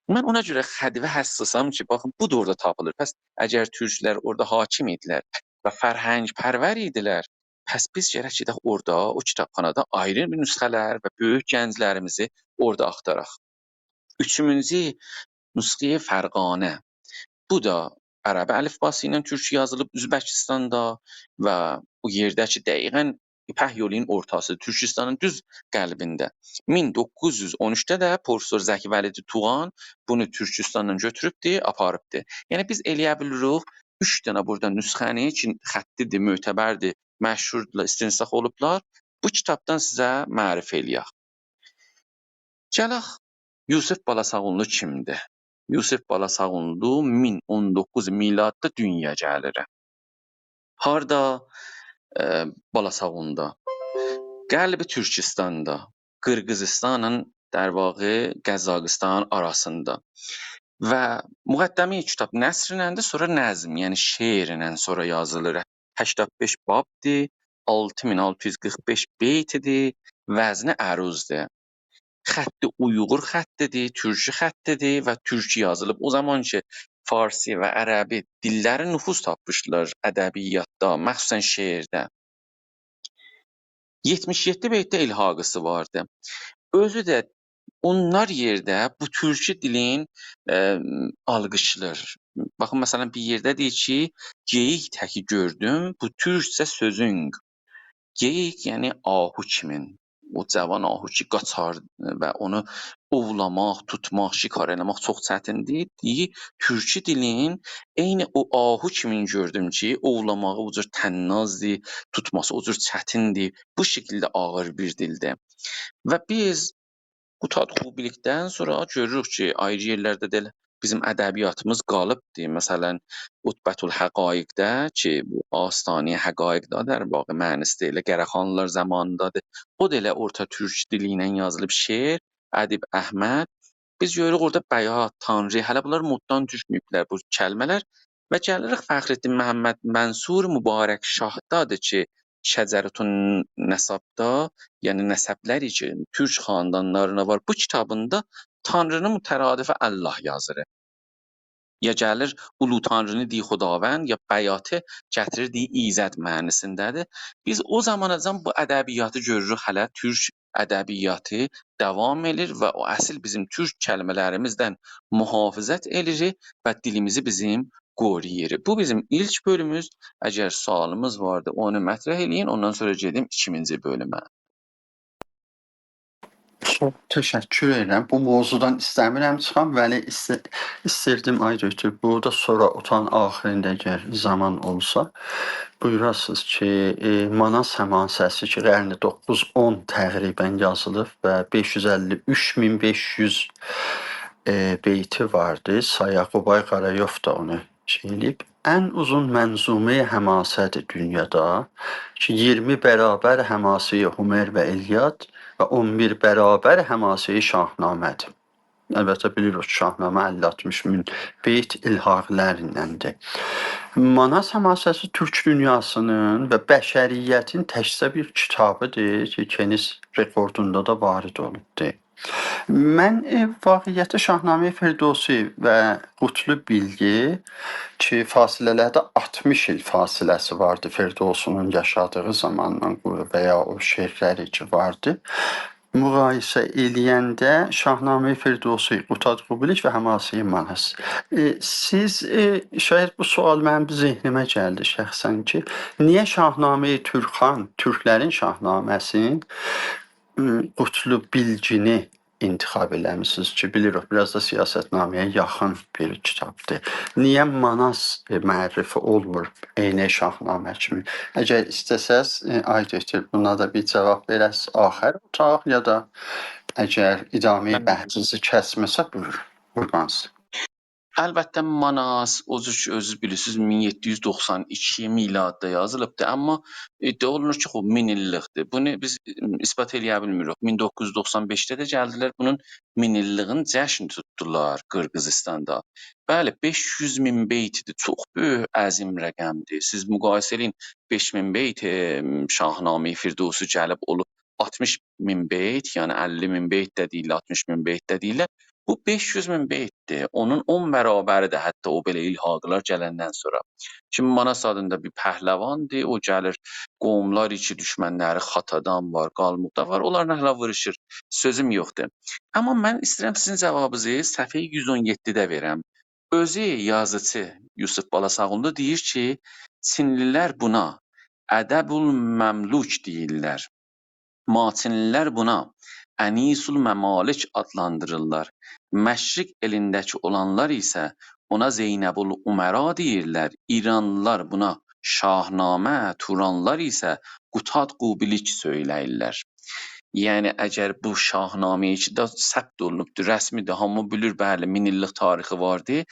من اونا گؤره خدیوه حساسام کی، باخین، بو دا اورادا تاپیلیر. پس اگر تورکلر اورادا حاکم ایدیلر و فرهنگ‌پرور ایدیلر، پس بیز گرک گئدک اورادا، او کیتابخانادا آیری بیر نسخه‌لر و بؤیوک گنجلریمیزی اورادا آختاراق. اوچونجو، نسخه‌ی فرغانه. بو دا عرب الفباسی ایله تورکی یازیلیب اؤزبکیستاندا و او یئرده کی، دقیقاً ایپک یولونون اورتاسی، تورکیستانین دوز قلبینده. مین دوققوز یوز اون اوچده ده پروفسور زکی‌ولی توغان بونو تورکیستاندان گؤتوروبدو، آپاریبدی. یعنی، بیز ائله‌یه بیلیریک اوچ دنه بورادا نسخه‌نی کی، خطی‌دیر، معتبردیر، مشهوردولار، استنساخ اولوبلار، بو کیتابدان سیزه معرفی ائله‌یک. گلک یوسف بالاساغونلو کیمدیر؟ یوسف بالاساغونلو مین اون دوققوز میلاددا دونیایا گلیر. هاردا؟ ائ، بالاساغوندا. غربی تورکوستاندا، قیرغیزیستانلا، در واقع، قازاقیستانین آراسیندا. و مقدمه‌ی کیتاب نثرینن‌دیر، سونرا نظم، یعنی شعرینن سونرا یازیلیر. هشتاد بئش بابدیر، آلتی مین آلتی یوز قیرخ بئش بیتدیر، وزنی عروضدور. خطی اویغور خطی‌دیر، تورکی خطی‌دیر و تورکی یازیلیب. او زامان کی، فارسی و عربی دیللری نفوذ تاپمیشدیلار ادبیاتدا، مخصوصاً شعرده. یئتمیش یئددی بیتده الحاقی‌سی واردی. اؤزو ده اونلار یئرده بو تورکی دیلین، ائ، آلقیشلیر. باخین، مثلاً، بیر یئرده دئییر کی، «گئییک تکی گؤردوم، بو تورکجه سؤزونک.» گئییک، یعنی آهو کیمین. او جاوان آهو کی، قاچار و اونو اوولاماق، توتماق، شکار ائله‌مک چوخ چتیندیر. دئییر، تورکی دیلین عینی او آهو کیمین گؤردوم کی، اوولاماغی او جور طنازدیر، توتماسی او جور چتیندیر. بو شکیلده آغیر بیر دیلدیر. و بیز قوتاد قوبیلیکدن سونرا گؤروروک کی، آیری یئرلرده ده ائله بیزیم ادبیاتیمیز قالیبدیر. مثلاً، عتبةالحقایقده کی، بو آستانه‌ی حقایق دا، در واقع، معنی‌سی ده ائله قاراخانلیلار زامانیندادیر. او دا ائله اورتا تورک دیلی ایله یازیلیب شعر، ادیب احمد. بیز گؤروروک اورادا بیات، تانری، هله بونلار موددان دوشمه‌ییبلر بو کلمه‌لر. و گلیریک فخرالدین محمد منصور مبارک‌شاهدادیر کی، شجرةالنسبدا، یعنی نسبلر کی، تورک خاندانلارینا وار. بو کیتابیندا تانرینی مترادف الله یازیر. یا گلیر اولو تانرینی دئییر خداوند، یا بیاتی گتیریر دئییر ایزد معنی‌سینده‌دیر. بیز او زاماناجان بو ادبیاتی گؤروروک، هله تورک ادبیاتی داوام ائله‌ییر و او اصیل بیزیم تورک کلمه‌لریمیزدن محافظت ائله‌ییر و دیلیمیزی بیزیم قورویور. بو بیزیم ایلک بؤلوموموز. اگر سؤالیمیز واردی، اونو مطرح ائله‌یین، اوندان سونرا گئدیم ایکینجی بؤلومه. چوخ تشکر ائدیرم. بو موضوعدان ایسته‌میرم چیخام، ولی ایسته-، ایستیردیم، آی دکتر، بو دا سونرا اوتاغین آخیریندا، اگر زامان اولسا، بویوراسینیز کی، ائ، ماناس حماسه‌سی کی، قرن دوققوز اون تقریباً یازیلیب و بئش یوز اللی اوچ مین بئش یوز، ائ، بیتی واردی. سایاقوبای قارایوف دا اونو شئی ائله‌ییب. ان اوزون منظومه‌ی حماسه‌دیر دونیادا کی، اییرمی برابر حماسه‌ی هومر و الیاد و اون بیر برابر حماسه‌ی شاهنامه‌دیر. البته، بیلیریک کی، شاهنامه اللی آلتمیش مین بیت الحاقلریندندیر. ماناس حماسه‌سی تورک دونیاسی‌نین و بشریتین تکجه بیر کیتابیدیر کی، گینیس رکوردوندا دا وارد اولوبدور. من، ائ، واقعیتده شاهنامه‌ی فردوسی و قوطلو بیلگی کی، فاصله‌لرده آلتمیش ایل فاصله‌سی واردی فردوسی‌نین یاشادیغی زاماندان قویو و یا او شعرلری کی واردی، مقایسه ائله‌ینده شاهنامه‌ی فردوسی، قوطاد قوبیلیک و حماسه‌ی ماناس. ائ، سیز، ائ، شاید بو سؤال منیم ذهنیمه گلدی شخصاً کی، نییه شاهنامه‌ی تورکان، تورکلرین شاهنامه‌سین، م، قوطلو بیلگینی انتخاب ائله‌میسینیز کی، بیلیریک، بیر آز دا سیاستنامه‌یه یاخین بیر کیتابدیر. نییه ماناس، ائ، معرفی اولمور عینی شاهنامه کیمی؟ اگر ایسته‌سز، ائ، آی دکتر، بونا دا بیر جاواب وئره‌سیز آخر اوتاق، یا دا اگر ادامه‌ی من بحثینیزی کسمه‌سه، بویورون. قوربان سیزه. البته، ماناس، او جور کی، اؤزونوز بیلیرسینیز، مین یئددی یوز دوخسان ایکی میلاددا یازیلیبدیر، اما ادعا اولونور کی، خوب، مین ایللیکدیر. بونو بیز، ائ، اثبات ائله‌یه بیلمیریک. مین دوققوز یوز دوخسان بئشده ده گلدیلر، بونون مین ایللیگین جشن توتدولار قیرغیزیستاندا. بلی، بئش یوز مین بیتدیر، چوخ بؤیوک، عظیم رقمدیر. سیز مقایسه ائله‌یین، بئش مین بیت، ائ، شاهنامه‌ی فردوسی گلیب اولوب آلتمیش مین بیت، یعنی اللی مین بیت ده دئییرلر، آلتمیش مین بیت ده دئییرلر. بو بئش یوز مین بیتدیر. اونون اون برابری‌دیر، حتی او بئله الحاقی‌لار گلندن سونرا. کیمی ماناس آدیندا بیر پهلواندیر، او گلیر، قوملار کی، دوشمنلری خاتادان وار، قالموقدا وار، اونلارلا هله ووروشور. سؤزوم یوخدور. اما من ایسته‌ییرم سیزین جاوابینیزی صفحه یوز اون یئددیده وئرم. اؤزو یازیچی یوسف بالاساغونلو دئییر کی، چینلی‌لر بونا ادب‌الممالک دئییرلر. ماچینلی‌لر بونا انیس‌الممالک آدلاندیریرلار. مشرق ائلینده‌کی اولانلار ایسه اونا زینب‌الامرا دئییرلر. ایرانلی‌لار بونا شاهنامه، تورانلی‌لار ایسه قوتاد قوبیلیک سؤیله‌ییرلر. یعنی، اگر بو شاهنامه‌ای کی، دا ثبت اولونوبدور، رسمی‌دیر، هامی بیلیر، بلی، مین ایللیک تاریخی واردی.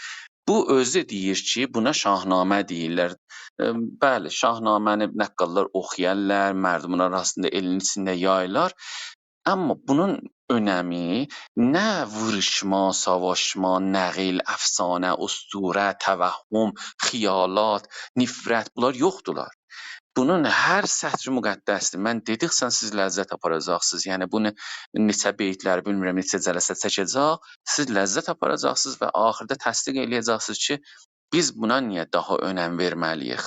بو اؤزو دئییر کی، بونا شاهنامه دئییرلر. ائ، بلی، شاهنامه‌نی نقال‌لار اوخویارلار، مردمون آراسیندا، ائلین ایچینده یاییلار. آمما بونون اؤنمی نه ووروشما، ساواشما، نقل، افسانه، اسطوره، توهم، خیالات، نفرت، بونلار یوخدولار. بونون هر سطری مقدس‌دیر. من دئدیکجه سیز لذت آپاراجاقسینیز. یعنی بونو نئچه بیت‌لری بیلمیرم، نئچه جلسه چکه‌جک. سیز لذت آپاراجاقسینیز و آخیردا تصدیق ائله‌یه‌جکسینیز کی، بیز بونا نییه داها اؤنم وئرمه‌لی‌ییک؟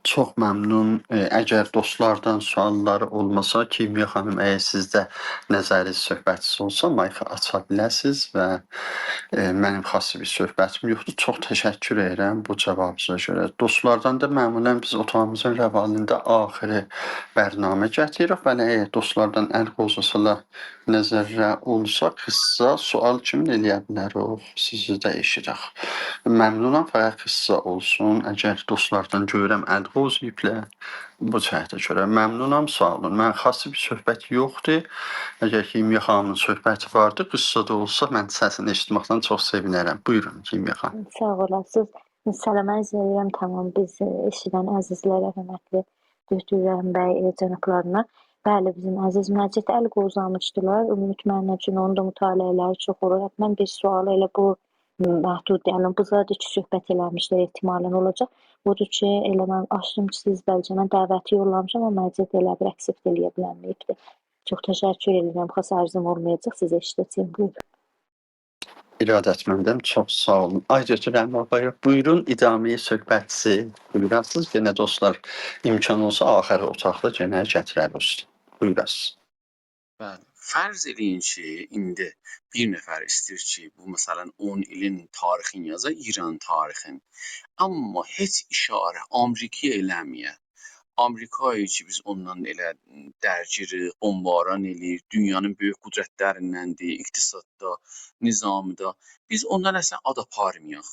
چوخ ممنون. ائ، اگر دوستلاردان سؤال‌لاری اولماسا، کیمیا خانیم، اگر سیزده نظری، صحبتینیز اولسا، مایکی آچا بیلرسینیز و، ائ، منیم خاص بیر صحبتیم یوخدور. چوخ تشکر ائدیرم بو جاوابینیزا گؤره. دوستلاردان دا معمولاً بیز اوتاغیمیزین روالینده آخیری برنامه گتیریریک. بلی، اگر دوستلاردان ال قووزاسیلار نظرده اولسا، قیسا سؤال کیمین ائلیه بیلریک، سیزی ده ائشیدک. ممنونام، فقط قیسا اولسون. اگر دوستلاردان گؤرورم، ال قووزاییبلار، بو جهته گؤره. ممنونام، ساغ اولون. من خاص بیر صحبت یوخدور. اگر کیمیا خانیمین صحبتی واردی، قیسا دا اولسا، من سسینی ائشیتمکدن چوخ سئوینرم. بویورون، کیمیا خانیم. ساغ اولاسینیز. سلام عرض ائدیرم تمام بیز، ائ، ائشیدن عزیزلره، حؤرمتلی دکتر رحیم بی، ائ، جنابلارینا. بلی، بیزیم عزیز مجید ال قووزامیشدیلار. اومید منیم اوچون اونون دا مطالعه‌لری چوخ اولور. حتماً بیر سؤال ائله بو محدود، یعنی بو زاد کی، صحبت ائله‌میشدیر، احتمالاً اولاجاق. اودور کی، ائله من آچدیم کی، سیز بلکه من دعوتی یوللامیشام، آمما مجید ائله بیر اکسپت ائلیه بیلنمه‌ییبدیر. چوخ تشکر ائدیرم، خاص عرضیم اولمایاجاق، سیزی ائشیده‌جه‌یم. بویورون. ارادتمندم، چوخ ساغ اولون. آی دکتر رحیم آقای، بویورون، ادامه‌ی صحبتیزی بویوراسینیز. یئنه دوستلار، امکان اولسا، آخری اوتاقدا یئنه گتیرریک اوستون. بویوراسینیز. بلی. فرض ائله‌یین کی، ایندی بیر نفر ایسته‌ییر کی، بو، مثلاً، اون ایلین تاریخینی یازا، ایران تاریخین. آمما هئچ اشاره آمریکایا ائله‌مه‌یه. آمریکایی کی، بیز اوندان ائله درگیریک، بمباران ائله‌ییر، دونیانین بؤیوک قدرتلریندندیر، اقتصاددا، نظامیدا. بیز اوندان اصلاً آد آپارمایاق.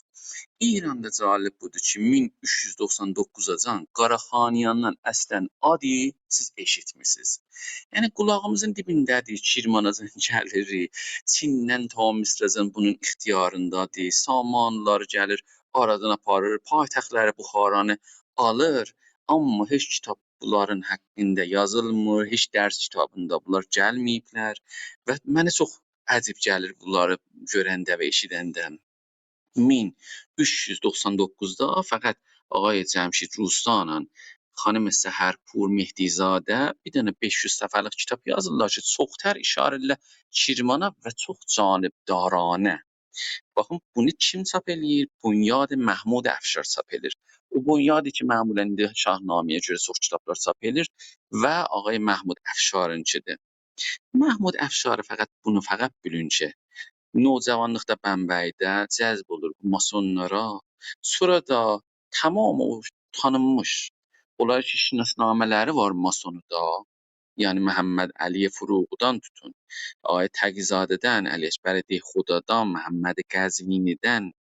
ایراندا جالب بودور کی، مین اوچ یوز دوخسان دوققوزاجان قاراخانیاندان اصلاً آدی سیز ائشیتمیسینیز. یعنی، قولاغیمیزین دیبینده‌دیر، کرماناجان گلیریک، چیندن تا مصره‌جان بونون اختیاریندادیر، سامانی‌لاری گلیر، آرادان آپاریر، پایتختلری بخارانی آلیر، آمما هئچ کیتاب بونلارین حاقیندا یازیلمیر، هئچ درس کیتابیندا بونلار گلمه‌ییبلر و منه چوخ عجیب گلیر بونلاری گؤرنده و ائشیدنده. مین اوچ یوز دوخسان دوققوزدا فقط آقای جمشید روستانان خانیم سحرپور مهدی‌زاده بیر دنه بئش یوز صفحه‌لیک کیتاب یازیرلار کی، چوخ‌تر اشاره ائدیرلر کرمانا و چوخ جانبدارانه. باخین، بونو کیم چاپ ائله‌ییر؟ بنیاد محمود افشار چاپ ائله‌ییر. او بنیادی کی، معمولاً ایندی شاهنامه‌یه گؤره چوخ کیتابلار چاپ ائله‌ییر و آقای محمود افشارینکی‌دیر. محمود افشاری فقط، بونو فقط بیلین کی، نوجوانلیقدا بمبئیده جذب اولور بو ماسونلارا. سونرا دا تمام او تانینمیش، اونلار کی، شناسنامه‌لری وار ماسوندا. یعنی محمدعلی فروغی‌دان توتون، آقای تقی‌زاده‌دن، علی‌اکبر دهخدادان، محمد قزوینی‌دن،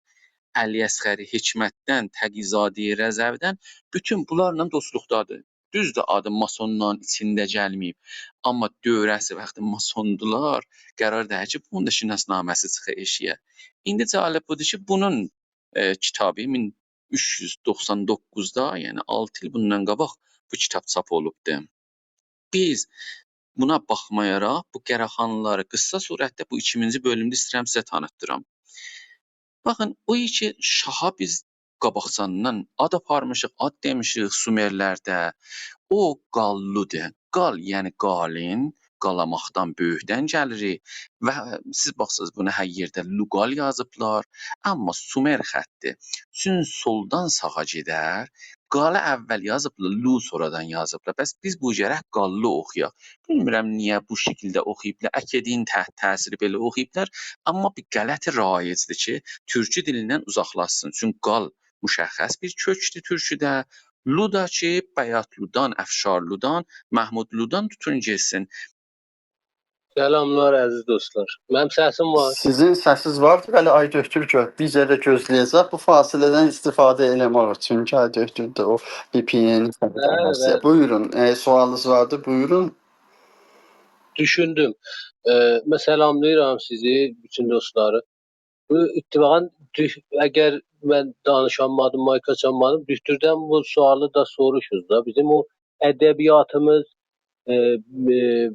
علی‌اصغر حکمت‌دن، تقی‌زاده‌ی رضوی‌دن، بوتون بونلارلا دوستلوقدادیر. دوزدور، آدی ماسونلارین ایچینده گلمه‌ییب، آمما دؤوره‌سی وقتی ماسوندولار، قرار دئییل کی، بونون دا شناسنامه‌سی چیخا ائشییه. ایندی جالب بودور کی، بونون، ائ، کیتابی مین اوچ یوز دوخسان دوققوزدا، یعنی آلتی ایل بوندان قاباق بو کیتاب چاپ اولوبدو. بیز بونا باخمایاراق، بو قاراخانلی‌لاری قیسا صورتده بو ایکینجی بؤلومده ایسته‌ییرم سیزه تانیتدیرام. باخین، او کی شاها بیز قاباقجادان آد آپارمیشیق، آد دئمیشیک سومرلرده. او قاللودیر. قال، یعنی قالین، قالاماقدان، بؤیوکدن گلیریک و سیز باخساز، بونو هر یئرده لوقال یازیبلار، آمما سومر خطی چون سولدان ساغا گئدر، قالی اول یازیبلار، لو سونرادان یازیبلار. پس بیز بو گرک قاللی اوخویاق. بیلمیرم نییه بو شکیلده اوخویوبلار، اکدین تحت تأثیری بئله اوخویوبلار، آمما بیر غلط رایجدیر کی، تورکو دیلیندن اوزاقلاشسین. چونکی قال مشخص بیر کؤکدور تورکوده. لو دا کی، بیات‌لودان، افشارلودان، محمودلودان توتون گئتسین. سلاملار، عزیز دوستلار. منیم سسیم وار؟ سیزین سسینیز واردی، بلی، آی دؤکتور، گؤ-، بیر یئرده گؤزله‌یه‌جک بو فاصله‌دن استفاده ائله‌مک اوچون کی، آی دؤکتور دا او وی پی ان. هه، هسته. بلی. بویورون، ائ، سؤالینیز واردی، بویورون. دوشوندوم. ائ، من سلاملاییرام سیزی، بوتون دوستلاری. بو اتفاقاً دوش-، اگر من دانیشانمادیم، مایک آچانمادیم، دؤکتوردن بو سؤالی دا سوروشورز دا. بیزیم او ادبیاتیمیز، ائ، ائ،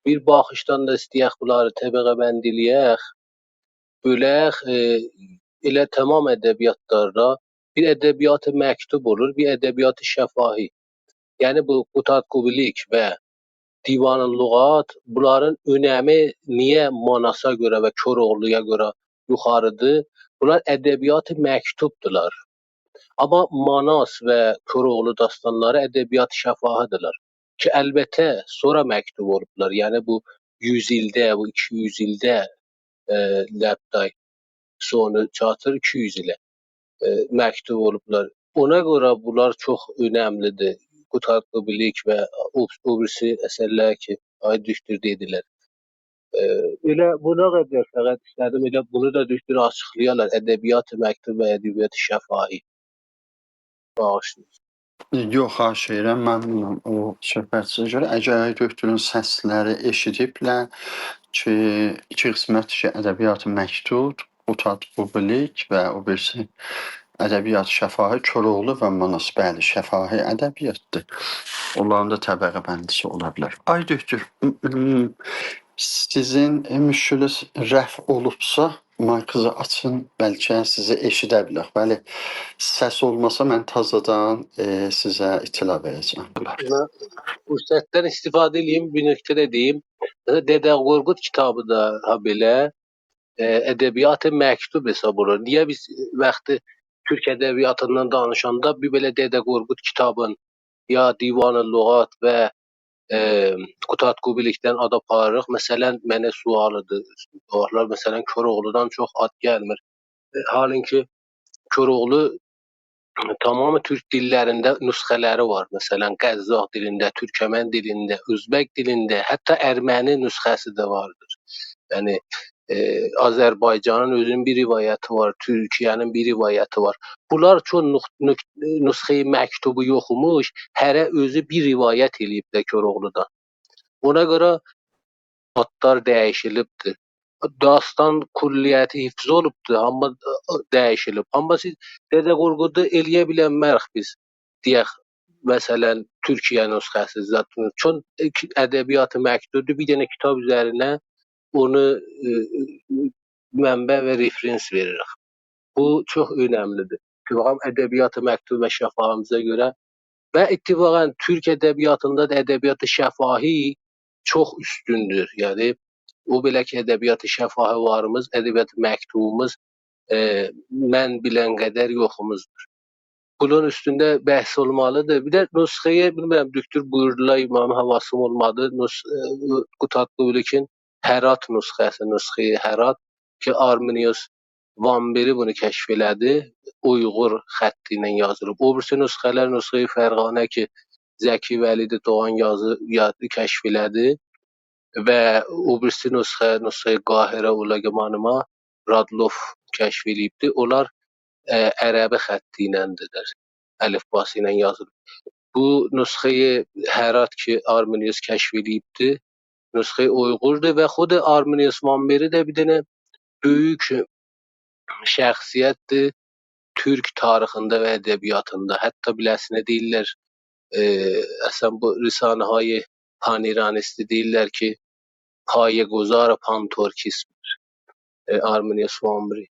بیر باخیشدان دا ایسته‌یک بونلاری طبقه‌بندی ائله‌یک، بؤلک، ائ، ائله تمام ادبیاتلاردا بیر ادبیات مکتوب اولور، بیر ادبیات شفاهی. یعنی بو قوتادغو بیلیک و دیوان لغات، بونلارین اؤنمی نییه ماناسا گؤره و کوراوغلویا گؤره یوخاریدیر؟ بونلار ادبیات مکتوبدولار. آمما ماناس و کوراوغلو داستانلاری ادبیات شفاهیدیرلر. کی، البته، سونرا مکتوب اولوبلار. یعنی بو یوز ایلده، بو ایکی یوز ایلده، ائ، لبدای سونو چاتیر ایکی یوز ایله، ائ، مکتوب اولوبلار. اونا گؤره بونلار چوخ اؤنملیدیر. قوتادغو بیلیک و او، او بیریسی اثرلر کی، آی دؤکتور دئدیلر. ائ، ائله بونا قدر فقط ایسته‌دیم، ائله بونو دا دؤکتور آچیقلایالار. ادبیات مکتوب و ادبیات شفاهی. باغیشلایین. یوخ، خواهش ائدیرم، ممنونام او صحبتینیزه گؤره. اگر دؤکتورون سسلری ائشیدیبلر کی، ایکی قسمت کی، ادبیات مکتوب، قوتادغو بیلیک و او بیریسی ادبیات شفاهی، کوراوغلو و ماناس، بلی، شفاهی ادبیاتدیر. اونلارین دا طبقه‌بندیسی اولا بیلر. آی دؤکتور، م-، م-، سیزین، ائ، مشکلینیز رفع اولوبسا، مایکینیزی آچین، بلکه سیزی ائشیده بیلک. بلی، سس اولماسا، من تازادان، ائ، سیزه اطلاع وئره‌جم. من فرصتدن استفاده ائله‌ییم، بیر نکته ده دئییم. مثلا، دده قورقود کیتابی دا، ها بئله، ائ، ادبیات مکتوب حساب اولونور. نییه بیز وقتی تورک ادبیاتیندان دانیشاندا بیر بئله دده قورقود کیتابین یا دیوان لغات و، ائ، قوتادغو بیلیکدن آد آپاریریق؟ مثلا، منه سؤالیدیر. اونلار، مثلا، کوراوغلودان چوخ آد گلمیر. ائ، حالین کی، کوراوغلو تمام تورک دیللرینده نسخه‌لری وار. مثلا، قزاق دیلینده، تورکمن دیلینده، اؤزبک دیلینده، حتی ارمنی نسخه‌سی ده واردیر. یعنی، ائ، آذربایجانین اؤزونون بیر روایتی وار، تورکیه‌نین بیر روایتی وار. بونلار چون نق-، نق-، نسخه‌ی مکتوبو یوخ ایمیش، هره اؤزو بیر روایت ائله‌ییب ده کوراوغلودان. اونا گؤره آدلار دییشیلیبدیر. داستان کلیتی حفظ اولوبدور، آمما، ائ، دییشیلیب. آمما سیز دده قورقودو ائله‌یه بیلمه‌ریک بیز، دئیک، مثلا، تورکیه نسخه‌سی زاد. چون ادبیات مکتوبدور، بیر دنه کیتاب اوزرینه اونو، ائ، ائ، منبع و رفرنس وئریریک. بو چوخ اؤنملیدیر. کی، باخیم، ادبیات مکتوب و شفاهیمیزا گؤره و اتفاقا تورک ادبیاتیندا دا ادبیات شفاهی چوخ اوستوندور. یعنی، او بئله کی، ادبیات شفاهی واریمیز، ادبیات مکتوبوموز، ائ، من بیلن قدر یوخوموزدور. بونون اوستونده بحث اولمالیدیر. بیر ده نسخه‌ی، بیلمیرم، دؤکتور بویوردولار، منیم حواسیم اولمادی. نس-، ائ، قوتادغو بیلیکین هرات نسخه‌سی، نسخه‌ی هرات کی، آرمینیوس وانبری بونو کشف ائله‌دی، اویغور خطی ایله یازیلیب. او بیریسی نسخه‌لر، نسخه‌ی فرغانه کی، زکی ولید دوغان یازی، یا-، کشف ائله‌دی و او بیریسی نسخه، نسخه‌ی قاهره، اولا گمانیما، رادلوف کشف ائله‌ییبدی. اونلار، ائ، عربی خطی ایلندیرلر، الفباسی ایله یازیلیب. بو نسخه‌ی هرات کی، آرمینیوس کشف ائله‌ییبدی، نسخه‌ی اویغوردور و خود آرمینیوس وانبری ده بیر دنه بؤیوک شخصیتدیر تورک تاریخینده و ادبیاتیندا. حتی بیله‌سینه دئییرلر، ائ، اصلا بو رسانه‌های پان‌ایرانیستی دئییرلر کی، پایه‌گذار پان‌تورکیسم، ائ، آرمینیوس وانبری.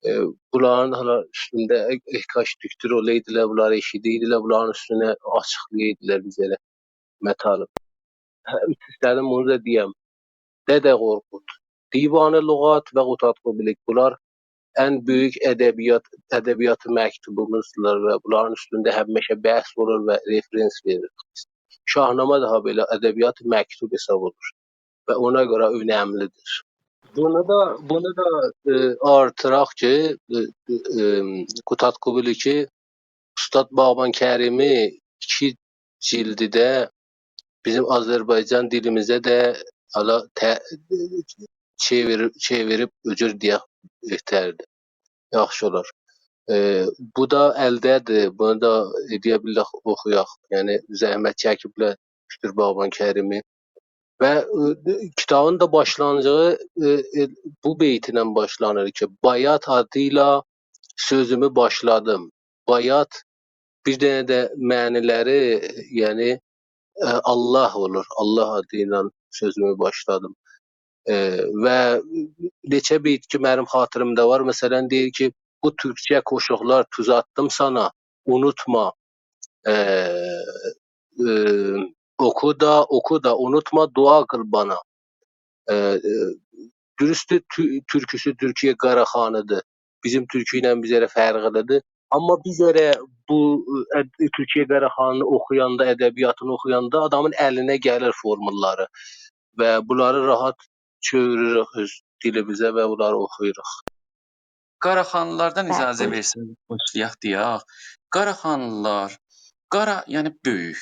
ائ، بونلارین حالا اوستونده، ائ، ائ، کاش دؤکتور اولایدیلار، بونلاری ائشیدیدیلر، بونلارین اوستونه آچیقلایایدیلار بیزه ائله مطالب. ایسته‌دیم بونو دا دئیم. دده قورقود، دیوان لغات و قوتادغو بیلیک. بونلار ان بؤیوک ادبیات، ادبیات مکتوبوموزدولار و بونلارین اوستونده همیشه بحث اولور و رفرنس وئریریک بیز. شاهنامه دا هابئله ادبیات مکتوب حساب اولونور و اونا گؤره اؤنملی‌دیر. بونو دا، بونو دا، ائ، آرتیراق کی، ائ، ائ، ائ، قوتادغو بیلیکی اوستاد باغبان کریمی ایکی جیلدیده بیزیم آذربایجان دیلیمیزه ده حالا ته-، چئویر-، چئویریب، او جور دئیک، بهتردیر. یاخشی اولار. ائ، بو دا الده‌دیر. بونو دا ائلیه بیلریک اوخویاق. یعنی زحمت چکیبلر، دوکتور باغبان کریمی. و، ائ، کیتابین دا باشلانغیجی، ائ، ائ، بو بیت ایله باشلانیر کی، «بایات آدی ایله سؤزومو باشلادیم.» بایات بیر دنه ده معنی‌لری، یعنی، ائ، الله اولور. الله آدی ایله سؤزومو باشلادیم. ائ، و نئچه بیت کی، منیم خاطیریمده وار. مثلا، دئییر کی، «بو تورکجه قوشوقلار توز آتدیم سانا، اونوتما.» ائ، ائ، «اوخو دا، اوخو دا، اونوتما، دعا قیل بانا.» ائ، ائ، دوروستدور، تو-، تورکوسو تورکیه قاراخانی‌دیر. بیزیم تورکو ایله بیر ذره فرقلی‌دیر. آمما بیر ذره بو، ائ، تورکیه قاراخانینی اوخویاندا، ادبیاتینی اوخویاندا آدامین الینه گلیر فورموللاری و بونلاری راحت چئویریریک اؤز دیلیمیزه و بونلاری اوخویوروق. قاراخانلی‌لاردان اجازه وئرسن، باشلایاق دئیک. قاراخانلی‌لار، قارا، یعنی بؤیوک.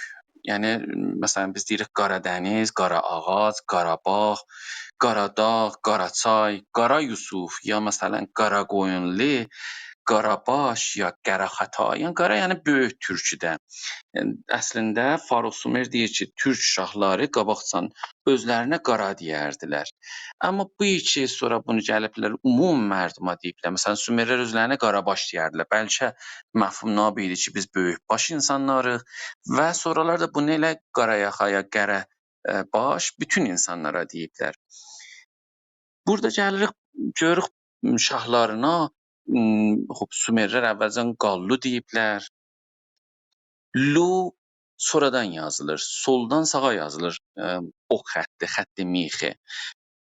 یعنی، مثلا، بیز دئییریک قارادنیز، قارا آغاج، قاراباغ، قاراداغ، قاراچای، قارا یوسف، یا مثلا، قاراقویونلو، قاراباش، یا قاراخاتا. یعنی، قارا، یعنی بؤیوک تورکوده. یعنی، اصلینده فاروق سومر دئییر کی، تورک شاهلاری قاباقجان اؤزلرینه قارا دئیردیلر. آمما بو کی، سونرا بونو گلیبلر، عموم مردوما دئییبلر. مثلا، سومرلر اؤزلرینه قاراباش دئیردیلر. بلکه مفهوم نابی ایدی کی، بیز بؤیوک باش اینسانلاریق و سونرالار دا بونو ائله قارایاخا یا قره، ائ، باش بوتون اینسانلارا دئییبلر. بورادا گلیریک، گؤروروک شاهلارینا، م، خوب، سومرلر اولجه قاللو دئییبلر. لو سونرادان یازیلیر، سولدان ساغا یازیلیر، ائ، اوخ خطی، خط میخی.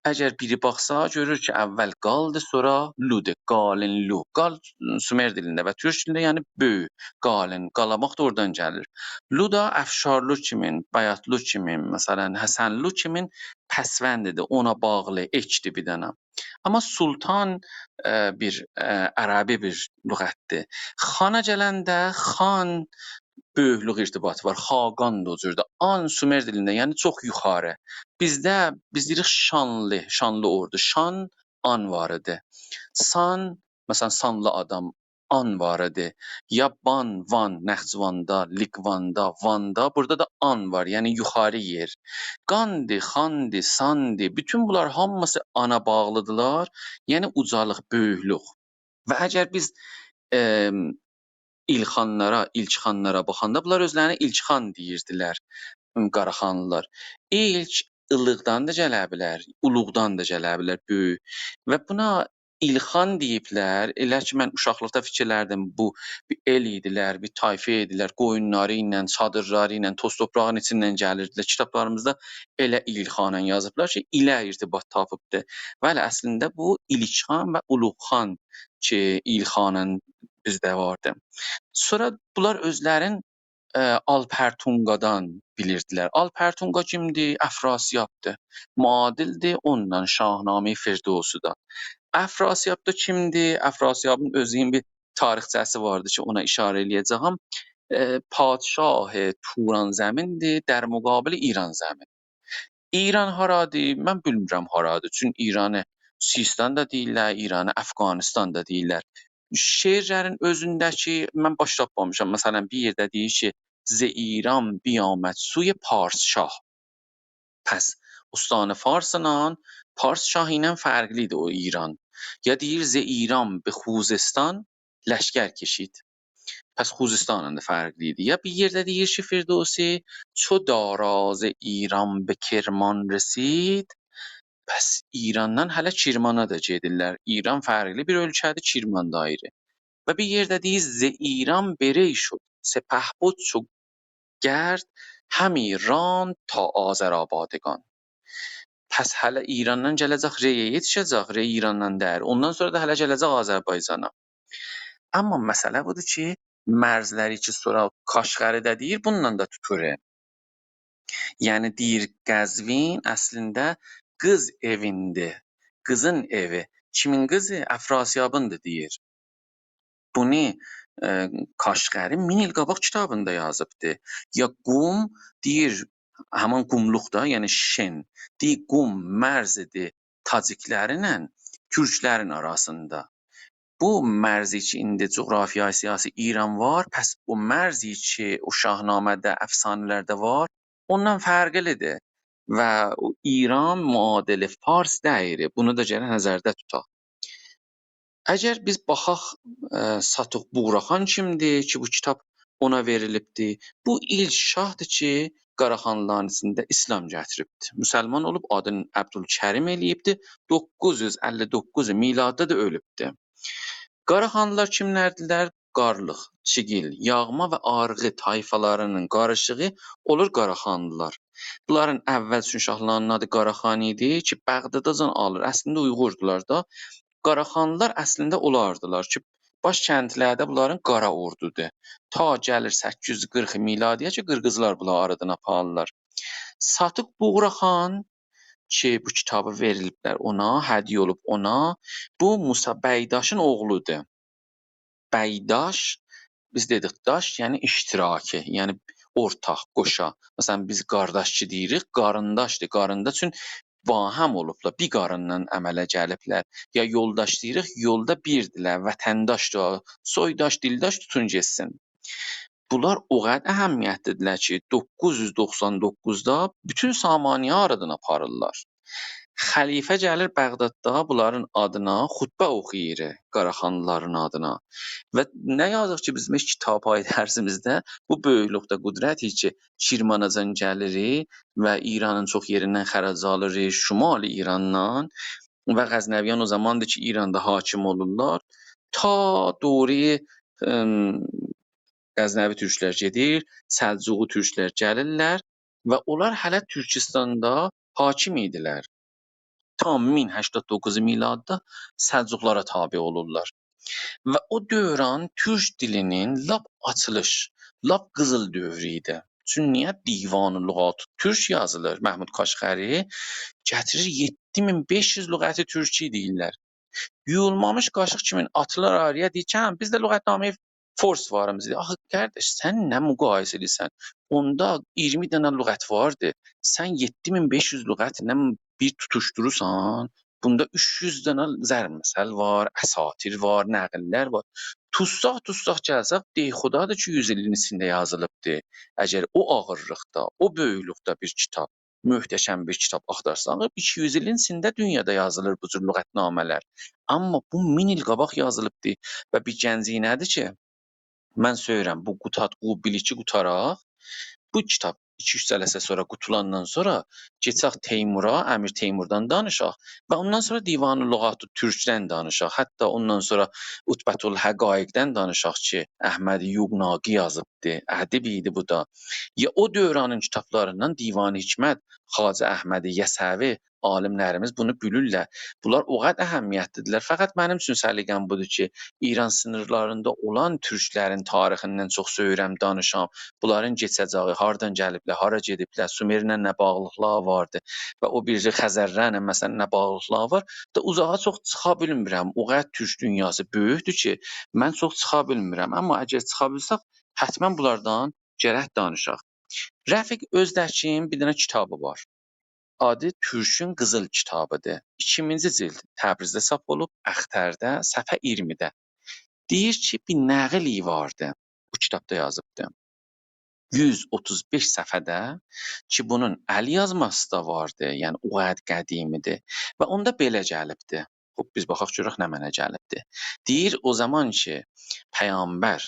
اگر بیری باخسا، گؤرور کی، اول قالدی، سونرا لودور، قالین لو. قال سومر دیلینده و تورک دیلینده، یعنی بؤیوک، قالین، قالاماق دا اورادان گلیر. لو دا افشارلو کیمین، بایاتلو کیمین، مثلا، حسنلو کیمین پسوندیدیر، اونا باغلی، اکدیر بیر دنه. آمما سلطان، ائ، بیر، ائ، عربی بیر لغتدیر. خانا گلنده خان بؤیوکلوک ارتباطی وار. خاقان دا او جوردور. آن سومر دیلینده، یعنی چوخ یوخاری. بیزده، بیز دئییریک شانلی، شانلی اوردو. شان، آن وار ایدی. سان، مثلا، سانلی آدام، آن وار ایدی. یا بان، وان، نخجواندا، لیکواندا، واندا، بورادا دا آن وار، یعنی یوخاری یئر. قاندی، خاندی، ساندی، بوتون بونلار هامیسی آنا باغلی‌دیرلار، یعنی اوجالیق، بؤیوکلوک. و اگر بیز، ائم، ایلخانلارا، ایلچیخانلارا باخاندا، بونلار اؤزلرینه ایلچیخان دئییردیلر، م، قاراخانلی‌لار. ایلچ ایلیقدان دا گله بیلر، اولوقدان دا گله بیلر، بؤیوک. و بونا ایلخان دئییبلر. ائله کی، من اوشاقلیقدا فیکیرلردیم، بو بیر ائل ایدیلر، بیر طایفه ایدیلر، قویونلاری ایله، چادیرلاری ایله، توز توپراغین ایچیندن گلیردیلر. کیتابلاریمیزدا ائله ایلخانان یازیبلار کی، ایله ارتباط تاپیبدی. بلی، اصلینده بو ایلیچخان و اولوغخان کی، ایلخانان بیزده واردی. سونرا بونلار اؤزلرین ائ، آلپرتونقادان بیلیردیلر. آلپرتونقا کیمدیر؟ افراسیابدیر. معادلدیر اونونلا، شاهنامهٔ فردوسی‌دن. افراسیاب دا کیمدیر؟ افراسیابین اؤزونون بیر تاریخچه‌سی واردی کی، اونا اشاره ائله‌یه‌جه‌یم. ائ، پادشاه توران زمیندیر، در مقابل ایران زمین. ایران هارادیر؟ من بیلمیرم هارادیر. چون ایرانی سیستان دا دئییرلر، ایرانی افغانستان دا دئییرلر. شعرلرین اؤزونده کی، من باش تاپمامیشام. مثلا، بیر یئرده دئییر کی، «ز ایران بیامد سوی پارسشاه.» پس استان فارسلا، پارسشاه ایله فرقلی ایدی او ایران. یا دئییر، «ز ایران به خوزستان لشکر کشید.» پس خوزستانلا دا فرقلی ایدی. یا بیر یئرده دئییر کی، فردوسی، «چو دارا ز ایران به کرمان رسید»، پس ایراندان هله کرمانا دا گئدیرلر. ایران فرقلی بیر اؤلکه‌دیر، کرمان دا آیری. و بیر یئرده دئییر، «ز ایران به ری شد، سپهبد چو گرد، هم ایران تا آذرآبادگان. پس هله ایراندان گله‌جک ری‌یه یئتیشه‌جک، ری ایراندان دئییر. اوندان سونرا دا هله گله‌جک آذربایجانا. آمما مسئله بودور کی، مرزلری کی، سونرا کاشغری ده دئییر، بونونلا دا توتور. یعنی دئییر، قزوین اصلینده قیز ائویندیر. قیزین ائوی. کیمین قیزی؟ افراسیابیندیر، دئییر. بونو، ائ، کاشغری مین ایل قاباق کیتابیندا یازیبدی. یا قوم، دئییر، همان قوملوق دا، یعنی شین. دئییر، قوم مرزیدیر تاجیکلرله تورکلرین آراسیندا. بو مرزی کی، ایندی جغرافیای سیاسی ایران وار، پس او مرزی کی، او شاهنامه‌ده، افسانه‌لرده وار، اوندان فرقلیدیر. و او ایران معادل فارس دئییل. بونو دا گرک نظرده توتاق. اگر بیز باخاق، ائ، ساتیق بوغراخان کیمدیر کی، بو کیتاب اونا وئریلیبدیر؟ بو ایلک شاهدیر کی، قاراخانلیلارین ایچینده ایسلام گتیریبدیر. مسلمان اولوب، آدینی عبدالکریم ائله‌ییبدیر. دوققوز یوز اللی دوققوز میلادیدا دا اؤلوبدور. قاراخانلیلار کیملردیلر؟ قارلیق، چیگیل، یاغما و آرغی طایفالاری‌نین قاریشیغی اولور قاراخانلیلار. بونلارین اول اوچون شاهلارین آدی قاراخان ایدی کی، بغداداجان آلیر. اصلینده اویغوردولار دا. قاراخانلیلار اصلینده اولاردیلار کی، باش کندلرده بونلارین قارا اوردودور. تا گلیر سککیز یوز قیرخ میلادی‌یه کی، قیرغیزلار بونلاری آرادان آپاریرلار. ساتیق بوغراخان کی، بو کیتابی وئریلیبلر اونا، هدیه اولوب اونا، بو موسی بیداشین اوغلودور. بیداش، بیز دئدیک داش، یعنی اشتراکی، یعنی اورتاق، قوشا. مثلا، بیز قارداش کی دئییریک، قارینداشدیر. قاریندا چون باهم اولوبلار، بیر قاریندان عمله گلیبلر. یا یولداش دئییریک، یولدا بیردیلر، وطنداشدیر او. سویداش، دیلداش، توتون گئتسین. بونلار او قدر اهمیتلی‌دیرلر کی، دوققوز یوز دوخسان دوققوزدا بوتون سامانی‌یه آرادان آپاریرلار. خلیفه گلیر بغداددا بونلارین آدینا خطبه اوخویور، قاراخانلیلارین آدینا. و نه یازیق کی، بیزیم هئچ کیتاب‌های درسیمیزده بو بؤیوکلوکده قدرتی کی، کرماناجان گلیر و ایرانین چوخ یئریندن خراج آلیر، شمال ایراندان و غزنویان او زاماندیر کی، ایراندا حاکم اولورلار. تا دوره‌ی، ام، غزنوی تورکلر گئدیر، سلجوقی تورکلر گلیرلر و اونلار هله تورکیستاندا حاکم ایدیلر. تا مین هشتاد دوققوز میلاددا سلجوقلارا تابع اولورلار. و او دوران تورک دیلینین لاپ آچیلیش، لاپ قیزیل دؤورو ایدی. چون نییه؟ دیوان لغات تورک یازیلیر. محمود کاشغری گتیریر یئددی مین بئش یوز لغت تورکی دئییرلر. یویولمامیش قاشیق کیمین آتیلیر آرایا، دئییر کی، «هه، بیز ده لغت‌نامه‌ی فارس واریمیز.» دئییر، آخی قارداش، سن نه مقایسه ائدیرسن؟ اوندا ایگیرمی دنه لغت واردی. سن یئددی مین بئش یوز لغتله بیر توتوشدورورسان، بوندا اوچ یوز دنه ضرب‌مثل وار، اساطیر وار، نقل‌لر وار. توتساق، توتساق گلسک، دئییر، خدادیر کی، یوز ایلین ایچینده یازیلیبدیر. اگر او آغیرلیقدا، او بؤیوکلوکده بیر کیتاب، محتشم بیر کیتاب آختارساق، ایکی یوز ایلین ایچینده دونیادا یازیلیر بو جور لغت‌نامه‌لر. آمما بو مین ایل قاباق یازیلیبدی و بیر گنجینه‌دیر کی، من سؤیورم، بو قوتاد، قو بیلیکی قوتاراق، بو کیتاب ایکی-اوچ جلسه سونرا قوتولاندان سونرا کئچک تیمورا، امیر تیموردان دانیشاق و اوندان سونرا دیوان لغات تورکدن دانیشاق. حتی اوندان سونرا عتبة الحقایقدن دانیشاق کی، احمد یوگناقی یازیبدی. ادیب ایدی بو دا. یا او دورانین کیتابلاریندان دیوان حکمت، خواجه احمد یسوی، عالیملریمیز بونو بیلیرلر. بونلار او قدر اهمیتلی‌دیرلر. فقط منیم اوچون سلیقه‌م بودور کی، ایران سینیرلاریندا اولان تورکلرین تاریخیندن چوخ سؤیورم دانیشام. بونلارین کئچه‌جه‌یی، هاردان گلیبلر، هارا گئدیبلر، سومرله نه باغلیلیقلاری واردی و او بیری خزرلرله، مثلا، نه باغلیلیقلاری وار. دا اوزاغا چوخ چیخا بیلمیرم. او قدر تورک دونیاسی بؤیوکدور کی، من چوخ چیخا بیلمیرم. آمما اگر چیخا بیلسک، حتما بونلاردان گرک دانیشاق. رفیق اؤزدکین بیر دنه کیتابی وار. آدی تورکون قیزیل کیتابی‌دیر. ایکینجی جلد تبریزده چاپ اولوب، اخترده، صفحه ایگیرمیده. دئییر کی، بیر نقلی واردی. بو کیتابدا یازیبدی. یوز اوتوز بئش صفحه‌ده کی، بونون ال یازماسی دا واردی، یعنی او قدر قدیمی‌دیر. و اوندا بئله گلیبدی. خوب، بیز باخاق گؤرک نمنه گلیبدی. دئییر، او زامان کی، پیغمبر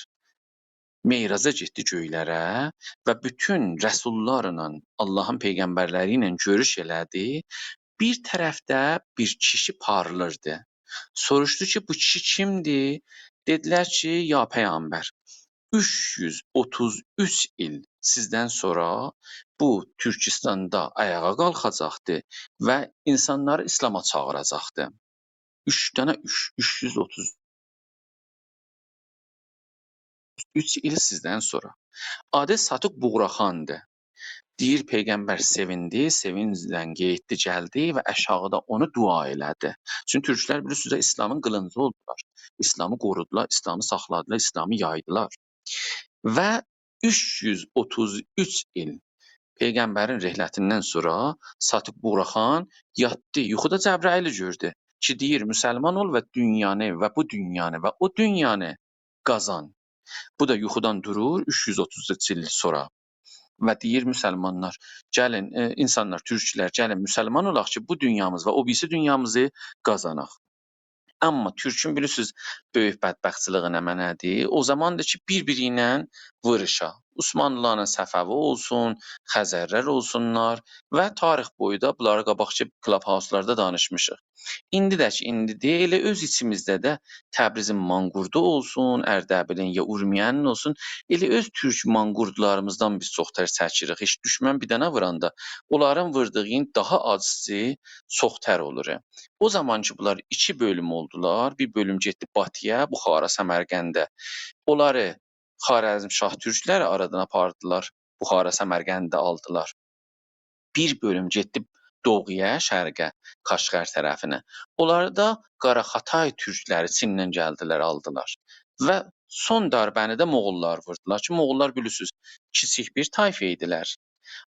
معراجا گئتدی گؤیلره و بوتون رسوللارلا، آللاهین پیغمبرلری ایله گؤروش ائله‌دی. بیر طرفده بیر کیشی پارلیردی. سوروشدو کی، بو کیشی کیمدیر؟ دئدیلر کی، یا پیغمبر، اوچ یوز اوتوز اوچ ایل سیزدن سونرا بو تورکیستاندا آیاغا قالخاجاقدی و اینسانلاری ایسلاما چاغیراجاقدی. اوچ دنه اوچ، اوچ یوز اوتوز اوچ ایل سیزدن سونرا. آدی ساتیق بوغراخاندیر. دئییر، پیغمبر سئویندی، سئوینجله گئتدی، گلدی و آشاغیدا اونو دعا ائله‌دی. چونکی تورکلر، بیلیرسینیز ده، ایسلامین قیلینجی اولدولار. ایسلامی قورودولار، ایسلامی ساخلادیلار، ایسلامی یایدیلار. و اوچ یوز اوتوز اوچ ایل پیغمبرین رحلتیندن سونرا ساتیق بوغراخان یاتدی، یوخودا جبرائیلی گؤردو کی، دئییر، مسلمان اول و دونیانی و بو دونیانی و او دونیانی قازان. بو دا یوخودان دورور اوچ یوز اوتوز ایل سونرا و دئییر، مسلمانلار، گلین، ائ، اینسانلار، تورکلر، گلین مسلمان اولاق کی، بو دونیامیز و او بیریسی دونیامیزی قازاناق. آمما تورکون، بیلیرسینیز، بؤیوک بدبختچیلیگی نمنه‌دیر؟ او زاماندیر کی، بیر-بیری ایله ووروشا. عثمانلیلارلا صفوی اولسون، خزرلر اولسونلار و تاریخ بویو دا بونلاری قاباقکی کلاب‌هاوسلاردا دانیشمیشیق. ایندی ده کی، ایندیدیر، ائله اؤز ایچیمیزده ده تبریزین مانقوردو اولسون، اردبیلین یا اورمیه‌نین اولسون، ائله اؤز تورک مانقوردلاریمیزدان بیز چوخ‌تر چکیریک. هئچ دوشمن بیر دنه ووراندا اونلارین ووردوغو داها آجیسی چوخ‌تر اولور. او زامان کی، بونلار ایکی بؤلوم اولدولار، بیر بؤلوم گئتدی باتی‌یا، بخارا، سمرقنده. اونلاری خوارزمشاه تورکلر آرادان آپاردیلار، بخارا، سمرقندی آلدیلار. بیر بؤلوم گئتدی دوغویا، شرقه، کاشغر طرفینه. اونلاری دا قاراخاتای تورکلری چیندن گلدیلر، آلدیلار. و سون ضربه‌نی ده موغوللار ووردولار کی، موغوللار، بیلیرسینیز، کیچیک بیر طایفا ایدیلر.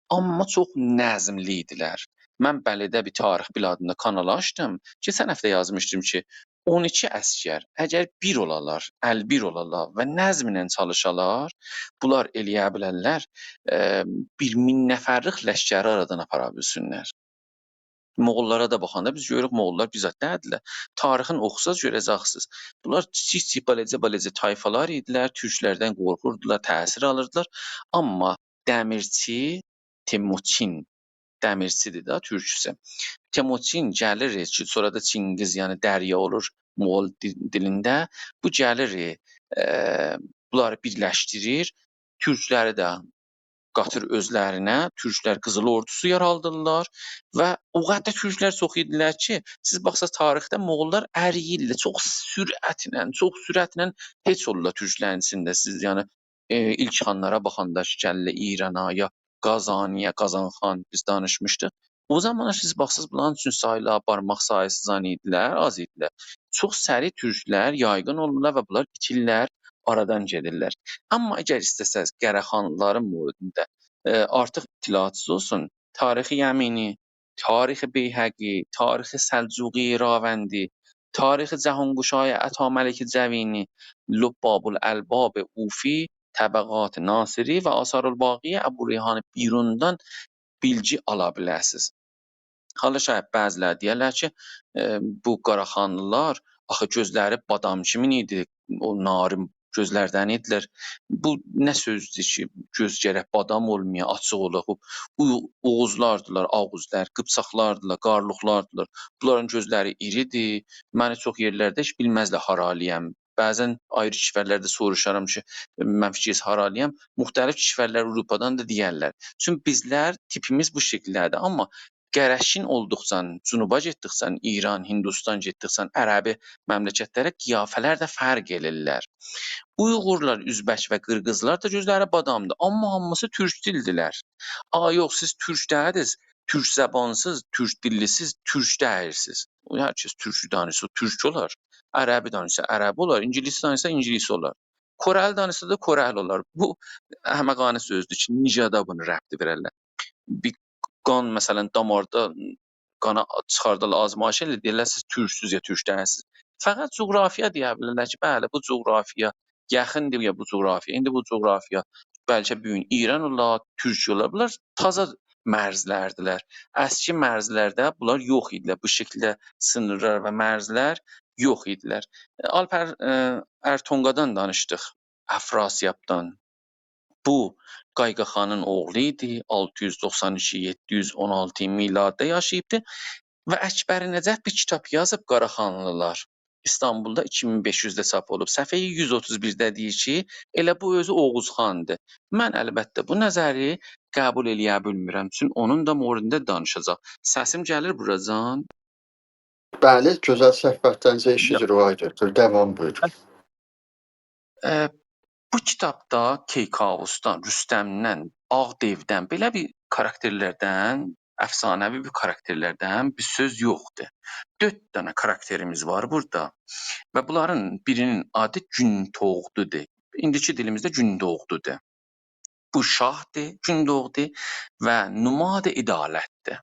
آمما چوخ نظملی ایدیلر. من بلیده بیر تاریخ بیل آدیندا کانال آچدیم. کئچن هفته یازمیشدیم کی، اون ایکی عسگر، اگر بیر اولالار، ال‌بیر اولالار و نظمله چالیشالار، بونلار ائلیه بیلرلر، ائ، بیر مین نفرلیک لشکری آرادان آپارا بیلسینلر. موغوللارا دا باخاندا بیز گؤروروک، موغوللار بیر زاد دئییلدیلر. تاریخین اوخوساز گؤره‌جکسینیز. بونلار کیچیک-کیچیک، بالاجا-بالاجا طایفالار ایدیلر، تورکلردن قورخوردولار، تأثیر آلیردیلار. آمما دمیرچی، تیموچین، دمیرچی‌دیر ده تورکوسو. تیموچین گلیر کی، سونرا دا چینگیز، یعنی دریا اولور موغول دی-، دیلینده. بو گلیر، ائ، بونلاری بیرلشدیریر، تورکلری ده قاتیر اؤزلرینه، تورکلر قیزیل اوردوسو یارادیرلار و او قدر تورکلر چوخ ایدیلر کی، سیز باخساز تاریخده موغوللار اریییرلر، چوخ سرعتله، چوخ سرعتله هئچ اولورلار تورکلرین ایچینده. سیز، یعنی، ائ، ایلک خانلارا باخاندا کی، گلیرلر ایرانا، یا قازانی‌یا، قازانخان، بیز دانیشمیشدیق. او زامان سیز باخساز، بونلارین اوچون سایلار، بارماق سایی‌سیزان ایدیلر، آز ایدیلر. چوخ سریع تورکلر یایغین اولورلار و بونلار ایتیرلر، آرادان گئدیرلر. آمما اگر ایسته‌سز، قاراخانلیلارین موردینده، ائ، آرتیق اطلاعاتینیز اولسون، تاریخ یمینی، تاریخ بیهقی، تاریخ سلجوقی راوندی، تاریخ جهانگشای عطاملک جوینی، لباب‌الالباب اوفی، طبقات ناصری و آثارالباقی ابوریحان بیروندان بیلگی آلا بیلرسینیز. حالا شاید بعضی‌لری دئیرلر کی، ائ، بو قاراخانلیلار آخی گؤزلری بادام کیمین ایدی، او نارین گؤزلردن ایدیلر. بو نه سؤزدور کی، گؤز گرک بادام اولمایا، آچیق اولا؟ بو او-، اوغوزلاردیلار، آغ اوزلر، قیپچاقلاردیلار، قارلوقلاردیلار. بونلارین گؤزلری ایری‌دیر. منی چوخ یئرلرده هئچ بیلمزلر هارالیم. بعضا آیری کشورلرده سوروشارام کی، من فیکیر هارالیم. مختلف کشورلر آوروپادان دا دئیرلر. چونکی بیزلر تیپیمیز بو شکیلده‌دیر. آمما قره‌شین اولدوقجا، جنوبا گئتدیکجه، ایران، هندوستان گئتدیکجه، عربی مملکتلره قیافه‌لر ده فرق ائله‌ییرلر. اویغورلار، اؤزبک و قیرغیزلار دا گؤزلری بادامدیر. آمما هامیسی تورک دیلدیلر. «آ، یوخ، سیز تورک دئییلسیز، تورک زبانسیز، تورک دیللی‌سیز، تورک دئییلسیز.» هر کس تورک دانیشسا، تورک اولار. عربی دانیشسا، عربی اولار. اینگیلیس دانیشسا، اینگیلیس اولار. کره‌لی دانیشسا دا کره‌لی اولار. بو احمقانه سؤزدور کی، نژادا بونو ربطی وئررلر. بیر قان، مثلا، داماردا قانی چیخاردارلار، آزمایش ائله‌ییرلر، دئییرلر، «سیز تورکسوز یا تورک دئییلسیز.» فقط جغرافیا دئیه بیلرلر کی، بلی، بو جغرافیا یاخیندیر یا بو جغرافیا. ایندی بو جغرافیا بلکه بو گون ایران اولار، تورکیه اولار. بونلار تازا مرزلردیلر. اسکی مرزلرده بونلار یوخ ایدیلر. بو شکیلده سینیرلار و مرزلر یوخ ایدیلر. آلپ ار-، ائ، ارتونقادان دانیشدیق، افراسیابدان. بو قایقاخانین اوغلو ایدی، آلتی یوز دوخسان ایکی، یئددی یوز اون آلتی میلاددا یاشاییبدی و اکبر نجف بیر کیتاب یازیب، «قاراخانلیلار». ایستانبولدا ایکی مین بئش یوزده چاپ اولوب. صفحه‌ی یوز اوتوز بیرده دئییر کی، ائله بو اؤزو اوغوزخاندیر. من البته بو نظری قبول ائله‌یه بیلمیرم. چون اونون دا موردینده دانیشاجاق. سسیم گلیر بوراجان؟ بلی، گؤزل صحبتلرینیزی ائشیدیریک، آقای دکتر. داوام بویورون. ائ، بو کیتابدا کئیکاووسدان، رستمدن، آغ دئودن، بئله بیر کاراکترلردن، افسانه‌وی بیر کاراکترلردن بیر سؤز یوخدور. دؤرد دنه کاراکتریمیز وار بورادا و بونلارین بیرینین آدی گون‌دوغدودور. ایندیکی دیلیمیزده گون‌دوغدودور. بو شاهدیر، گون‌دوغدو و نماد عدالتدیر.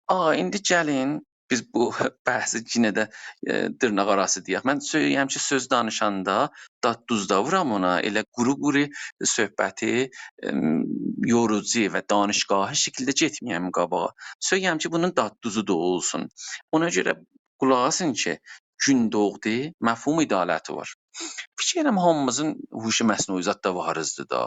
آقا، ایندی گلین بیز بو بحثی یئنه ده، ائ، دیرناق آراسی دئیک. من سؤیله‌ییرم کی، سؤز دانیشاندا داد دوز دا وورام اونا، ائله قورو قورو صحبتی، ائم، یوروجو و دانشگاهی شکیلده گئتمه‌ییم قاباغا. سؤیله‌ییرم کی، بونون داد دوزو دا اولسون. اونا گؤره قولاق آسین کی، گون‌دوغدو، مفهوم عدالتی وار. فیکر ائلیرم هامیمیزین هوش مصنوعی زاددا واریزدیر دا.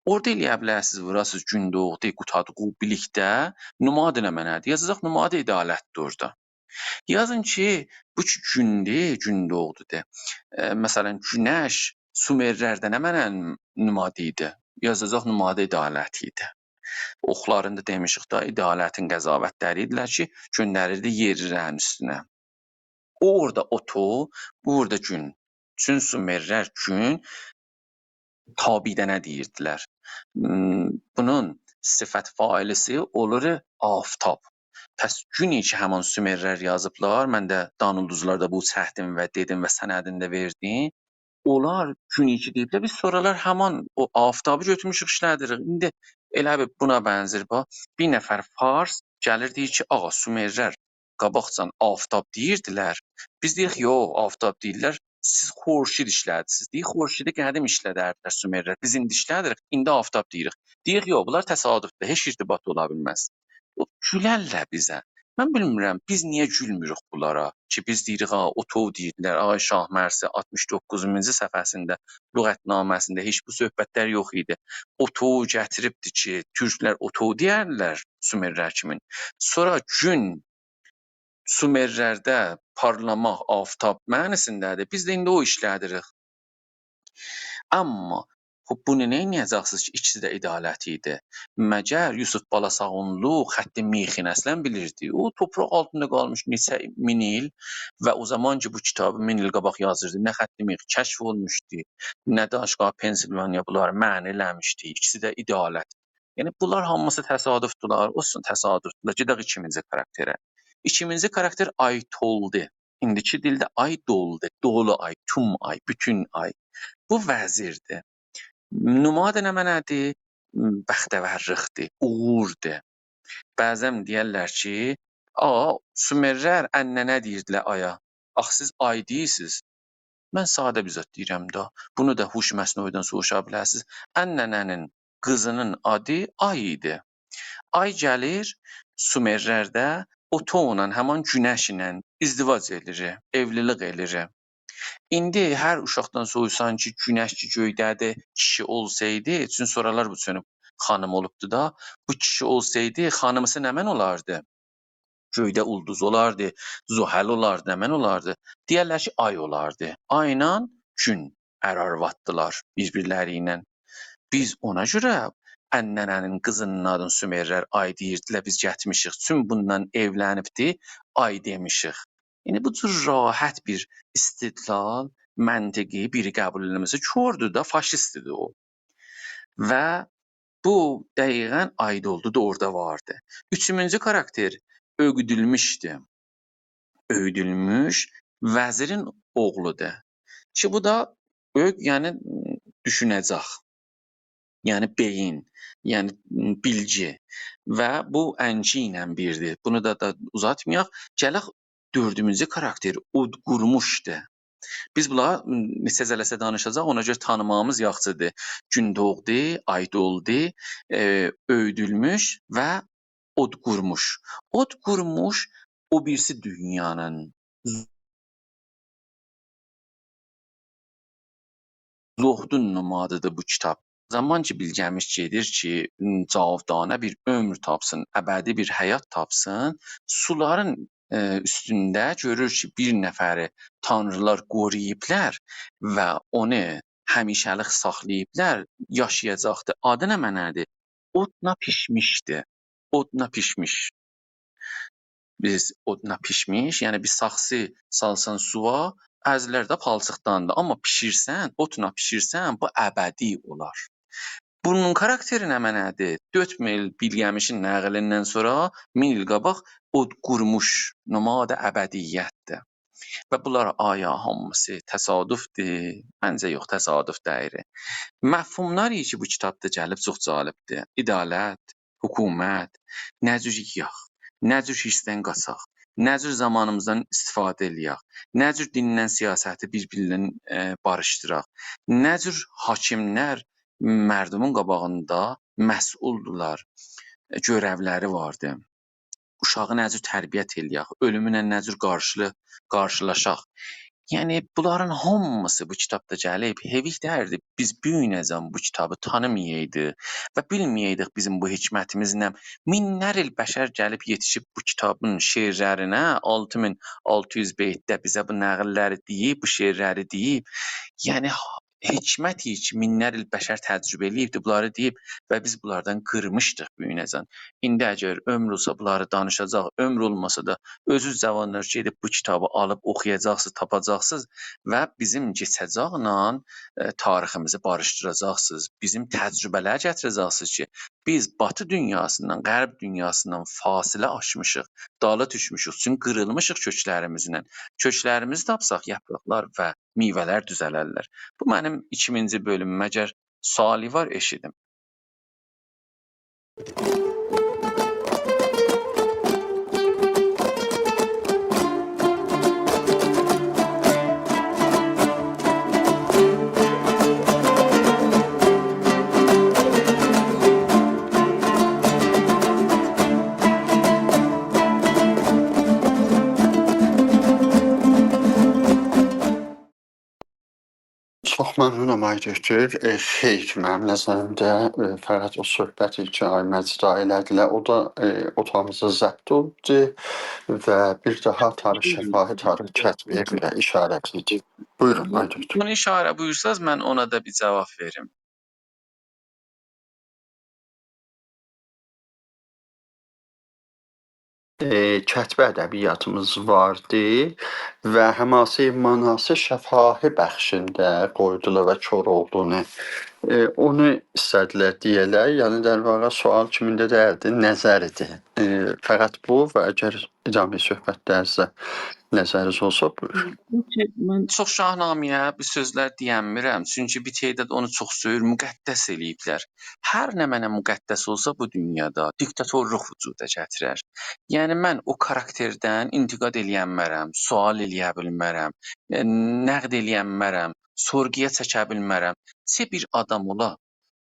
اورادا ائلیه بیلرسینیز، ووراسینیز گون‌دوغدو، قوتادغو، بیلیکده، نماد نمنه‌دیر؟ یازاجاق نماد عدالتدیر اورادا. یازین کی، بو کی گوندور، گون‌دوغدودور. ائ، مثلا، گونش سومرلرده نمنه‌نین نمادی ایدی؟ یازاجاق نماد عدالت ایدی. اوخلارین دا دئمیشیک دا، عدالتین قضاوتلری ایدیلر کی، گؤندریردی یئرلی‌لرین اوستونه. او اورادا اوتو، بورادا گون. چون سومرلر گون تابعدنه دئییردیلر. م، بونون صفت فاعلی‌سی اولور آفتاب. پس گون کی همان سومرلر یازیبلار، من ده دان اولدوزلاردا بو چکدیم و دئدیم و سندینی ده وئردیم. اونلار گون کی دئییبلر، بیز سونرالار همان او آفتابی گؤتورموشوک، ایشله‌دیریک. ایندی ائله بیر بونا بنزر، باخ، بیر نفر فارس گلیر، دئییر کی، آقا، سومرلر قاباقجان آفتاب دئییردیلر. بیز دئییریک، یوخ، آفتاب دئییرلر، سیز خورشید ایشله‌دیرسینیز. دئییر، خورشیدی قدیم ایشله‌دردیلر سومرلر، بیز ایندی ایشله‌دیریک، ایندی آفتاب دئییریک. دئییریک، یوخ، بونلار تصادفدور، هئچ ارتباط اولا بیلمز. او گولرلر بیزه. من بیلمیرم، بیز نییه گولموروک بونلارا کی، بیز دئییریک، «آ، اوتو» دئییردیلر، آقای شاهمرثی آلتمیش دوققوزونجو صفحه‌سینده، لغت‌نامه‌سینده هئچ بو صحبتلر یوخ ایدی. اوتو گتیریبدی کی، تورکلر اوتو دئیردیلر سومرلر کیمین. سونرا گون سومرلرده پارلاماق، آفتاب معنی‌سینده‌دیر. بیز ده ایندی او ایشله‌دیریک. آمما، خوب، بونو نئینیه‌جکسینیز کی، ایکیسی ده عدالت ایدی؟ مگر یوسف بالاساغونلو خط میخین اصلا بیلیردی؟ او توپراق آلتیندا قالمیش نئچه مین ایل و او زامان کی، بو کیتابی مین ایل قاباق یازیردی، نه خط میخ کشف اولموشدو، نه دانشگاه پنسیلوانیا بونلاری منع ائله‌میشدی. ایکیسی ده عدالت. یعنی، بونلار هامیسی تصادفدولار، اولسون تصادفدولار. گئدک ایکینجی کاراکتره. ایکینجی کاراکتر آی‌دولدو. ایندیکی دیلده آی دولدو، دولو آی، توم آی، بوتون آی. بو وزیردیر. نماد نمنه‌دیر؟ بختاورلیکدیر، اوغوردور. بعضا دئیرلر کی، «آ، سومرلر عنعنه دئییردیلر آیا. آخی سیز آی دئییرسینیز؟» من ساده بیر زاد دئییرم ده، بونو دا هوش مصنوعی‌دن سوروشا بیلرسینیز. عنعنه‌نین قیزینین آدی آی ایدی. آی گلیر، سومرلرده اوتو ایله، همان گونش ایله ازدواج ائله‌ییر، ائولیلیک ائله‌ییر. ایندی هر اوشاقدان سوروشسان کی، گونش کی گؤیده‌دیر، کیشی اولسایدی، چون سونرالار بو چؤنوب خانیم اولوبدو دا، بو کیشی اولسایدی، خانیمیسی نمن اولاردی؟ گؤیده اولدوز اولاردی، زحل اولاردی، نمن اولاردی؟ دئیرلر کی، آی اولاردی. آیلا گون ار-آرواددیلار بیر-بیرلری ایله. بیز اونا گؤره عنعنه‌نین قیزینین آدینی سومرلر آی دئییردیلر، بیز گتمیشیک. چون بونونلا ائولنیبدی، آی دئمیشیک. ایندی بو جور راحت بیر استدلال، منطقی بیری قبول ائله‌مه‌سه، کوردور دا، فاشیستدیر او. و بو دقیقا آی‌دولدو دا اورادا واردی. اوچونجو کاراکتر اؤیودولموشدو. اؤیودولموش وزیرین اوغلودور. کی، بو دا اؤی، یعنی، دوشونه‌جک. یعنی بئیین، یعنی بیلگی. و بو انگی ایله بیردیر. بونو دا، دا اوزاتمایاق. گلک دؤردونجو کاراکتر اودقورموشدور. بیز بونلاری، م، نئچه جلسه دانیشاجاق، اونا گؤره تانیماغیمیز یاخشیدیر. گون‌دوغدو، آی‌دولدو، ائ، اؤیودولموش و اودقورموش. اودقورموش او بیریسی دونیانین زهدون نمادیدیر بو کیتاب. زامان کی، بیلگه‌میش گئدیر کی، م، جاودانه بیر عؤمور تاپسین، ابدی بیر حیات تاپسین، سولارین ائ، اوستونده گؤرور کی، بیر نفری تانریلار قورویوبلار و اونو همیشه‌لیک ساخلاییبلار، یاشایاجاقدیر. آدی نمنه‌دیر؟ اودلا پیشمیشدیر. اودلا پیشمیش. بیز اودلا پیشمیش، یعنی بیر ساخسی سالسان سووا، ازیلر ده پالچیقداندیر. آمما پیشیرسن، اودلا پیشیرسن، بو ابدی اولار. بونون کاراکتری نمنه‌دیر؟ دؤرد مین ایل بیلگه‌میشین نقلیندن سونرا مین ایل قاباق اود قورموش، نماد ابدیتدیر. و بونلار آیا هامیسی تصادفدور؟ منجه یوخ، تصادف دئییل. مفهوملار کی، بو کیتابدا گلیب، چوخ جالبدیر. عدالت، حکومت، نه جور یییاق، نه جور هیرسدن قاچاق، نه جور زامانیمیزدان استفاده ائله‌یک، نه جور دینله سیاستی بیر-بیریندن، ائ، باریشدیراق، نه جور حاکیملر مردمون قاباغیندا مسئولدولار، ائ، گؤرئولری واردی. اوشاغی نه جور تربیت ائله‌یک، اؤلومونن نه جور قارشیلی-، قارشیلاشاق. یعنی، بونلارین هامیسی بو کیتابدا گلیب. هئویک دئیردی، بیز بو گونه‌جن بو کیتابی تانیمایایدیق و بیلمه‌یه‌یدیک بیزیم بو حکمتیمیز نه. مینلر ایل بشر گلیب یئتیشیب بو کیتابین شعرلرینه، آلتی مین آلتی یوز بیتده بیزه بو نقللری دئییب، بو شعرلری دئییب. یعنی، حکمتی کی، مینلر ایل بشر تجربه ائله‌ییبدی، بونلاری دئییب و بیز بونلاردان قیرمیشدیق بو گونه‌جن. ایندی اگر عؤمور اولسا، بونلاری دانیشاجاق، عؤمور اولماسا دا، اؤزونوز جاوانلار گئدیب بو کیتابی آلیب اوخویاجاقسینیز، تاپاجاقسینیز و بیزیم کئچه‌جکله، ائ، تاریخیمیزی باریشدیراجاقسینیز. بیزیم تجربه‌لر گتیره‌جکسینیز کی، بیز باتی دونیاسیندان، غرب دونیاسیندان فاصله آچمیشیق، دالا دوشموشوک، چونکی قیریلمیشیق کؤکلریمیزله. کؤکلریمیزی تاپساق، یاپراقلار و میوه‌لر دوزه‌لرلر. بو منیم ایکینجی بؤلوموم. اگر سؤالی وار، ائشیدیم. چوخ ممنونام، آقای دکتر. ائ، خیر، منیم نظریمده، ائ، فقط او صحبتی کی، آقای مجید ائله‌دیلر، او دا، ائ، اوتاغیمیزدا ضبط اولوبدور و بیر داها تاریخ شفاهی، تاریخ کتبی‌یه بئله اشاره ائدیلدی. بویورون، آقای دکتر. بونو اشاره بویورساز، من اونا دا بیر جاواب وئریم. ائ، کتبی ادبیاتیمیز واردی و حماسهٔ مناصر شفاهی بخشینده قویدولار و کوراوغلونو. ائ، اونو ایسته‌دیلر دئیه‌لر، یعنی، در واقع، سؤال کیمین ده دئییلدی، نظریدی. ائ، فقط بو و اگر ادامهٔ صحبتلرینیزده نظرینیز اولسا، بویورون. چونکی من چوخ شاهنامه‌یه بیر سؤزلر دئینمیرم. چونکی بیر تعداد اونو چوخ سؤیور، مقدس ائله‌ییبلر. هر نمنه مقدس اولسا بو دونیادا، دیکتاتورلوق وجودا گتیرر. یعنی، من او کاراکتردن انتقاد ائله‌ینمرم، سؤال ائله‌یه بیلمرم، ائ، نقد ائله‌ینمرم، سورغویا چکه بیلمرم. چه بیر آدام اولا،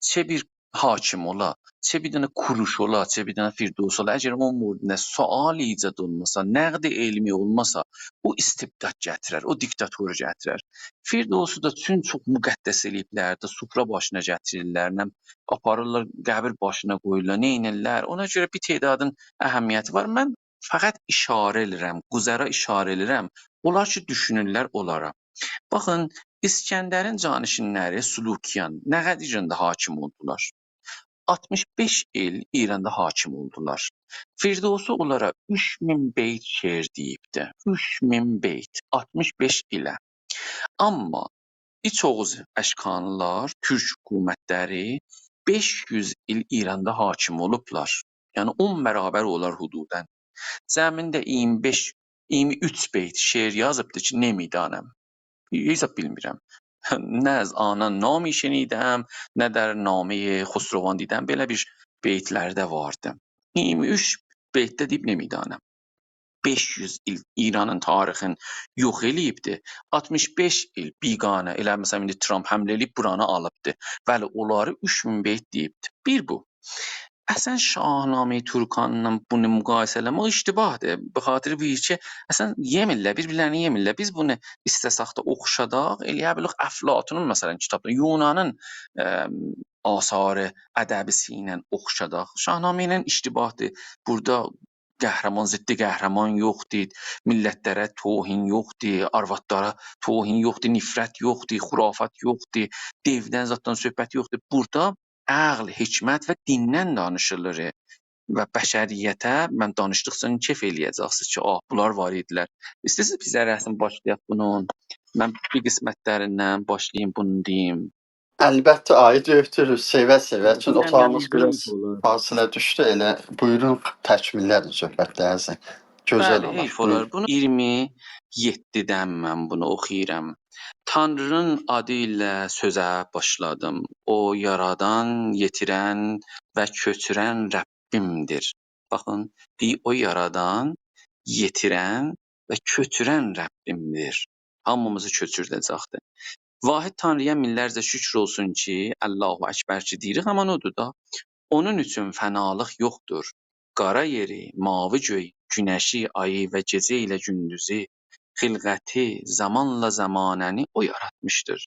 چه بیر حاکم اولا، چه بیر دنه کوروش اولا، چه بیر دنه فردوسی اولا، اگر اونون موردینده سؤال ایجاد اولماسا، نقد علمی اولماسا، او استبداد گتیرر، او دیکتاتوری گتیرر. فردوسی دا چون چوخ مقدس ائله‌ییبلر ده، سفره باشینا گتیریرلر، نه آپاریرلار قبیر باشینا قویورلار، نئینیرلر؟ اونا گؤره بیر تعدادین اهمیتی وار. من فقط اشاره ائله‌ییرم، گذرا اشاره ائله‌ییرم. اونلار کی، دوشونورلر اونلارا. باخین، اسکندرین جانشینلری سلوکیان نه قدر ایراندا حاکم اولدولار؟ آلتمیش بئش ایل ایراندا حاکم اولدولار. فردوسی اونلارا اوچ مین بیت شعر دئییبدی. اوچ مین بیت، آلتمیش بئش ایله. آمما ایچ اوغوز اشکانلیلار، تورک حکومتلری بئش یوز ایل ایراندا حاکم اولوبلار. یعنی، اون برابر اولار حدوداً. جمعینده اییرمی بئش، اییرمی اوچ بیت شعر یازیبدی کی، نمی‌دانم. هئچ بیلمیرم. نه از آنان نامی شنیدم، نه در نامهٔ خسروان دیدم. بئله بیر بیتلری ده واردی. اییرمی اوچ بیتده دئییب نمی‌دانم. بئش یوز ایل ایرانین تاریخین یوخ ائله‌ییبدی. آلتمیش بئش ایل بیگانه، ائله مثلاً ایندی ترامپ حمله ائله‌ییب بورانی آلیبدی. بلی، اونلاری اوچ مین بیت دئییبدی. بیر بو. اصلاً شاهنامهٔ ترکانینان بونو مقایسه ائله‌مک اشتباهدیر. به خاطر بو کی، اصلاً یئمیرلر، بیر-بیرلرینی یئمیرلر. بیز بونو ایسته‌سک ده اوخشاداق، ائله‌یه بیلیریک افلاطونون، مثلاً، کیتابدا، یونانین، ائ، آثار ادبی‌سی ایله اوخشاداق. شاهنامه ایله اشتباهدیر. بورادا قهرمان، ضد قهرمان یوخدور، میللت‌لره توهین یوخدور، آروادلارا توهین یوخدور، نفرت یوخدور، خرافات یوخدور، دئودن زاددان صحبت یوخدور. بورادا عقل، حکمت و دیندن دانیشیلیر. و بشریته، من دانیشدیقجا کئف ائله‌یه‌جکسینیز کی، آه، بونلار وار ایدیلر. ایسته‌ییرسینیز بیزه رسم باشلایاق بونون؟ من بیر قسمت‌لریندن باشلاییم، بونو دئییم. البته، آقای دکتر، سئوه-سئوه. چون بیر اوتاغیمیز بیز بیر آز اولور. فاصله دوشدو، ائله بویورون، تکمیل‌له‌دیر صحبت‌لرینیزی. گؤزل بلی، اولار. حیف اولار. بویورون. بونو اییرمی یئددیدن من بونو اوخویورام. تانری‌نین آدی ایله سؤزه باشلادیم. او یارادان، یئتیرن و کؤچورن ربیمدیر. باخین، دئییر، او یارادان، یئتیرن و کؤچورن ربیمدیر. هامیمیزی کؤچورده‌جکدیر. واحد تانری‌یا مینلرجه شکر اولسون کی، الله اکبر کی دئییریک، همان اودور دا. اونون اوچون فنالیق یوخدور. قارا یئری، ماوی گؤی، گونشی، آیی و گئجه ایله گوندوزو، خلقتی، زامانلا زمانه‌نی او یاراتمیشدیر.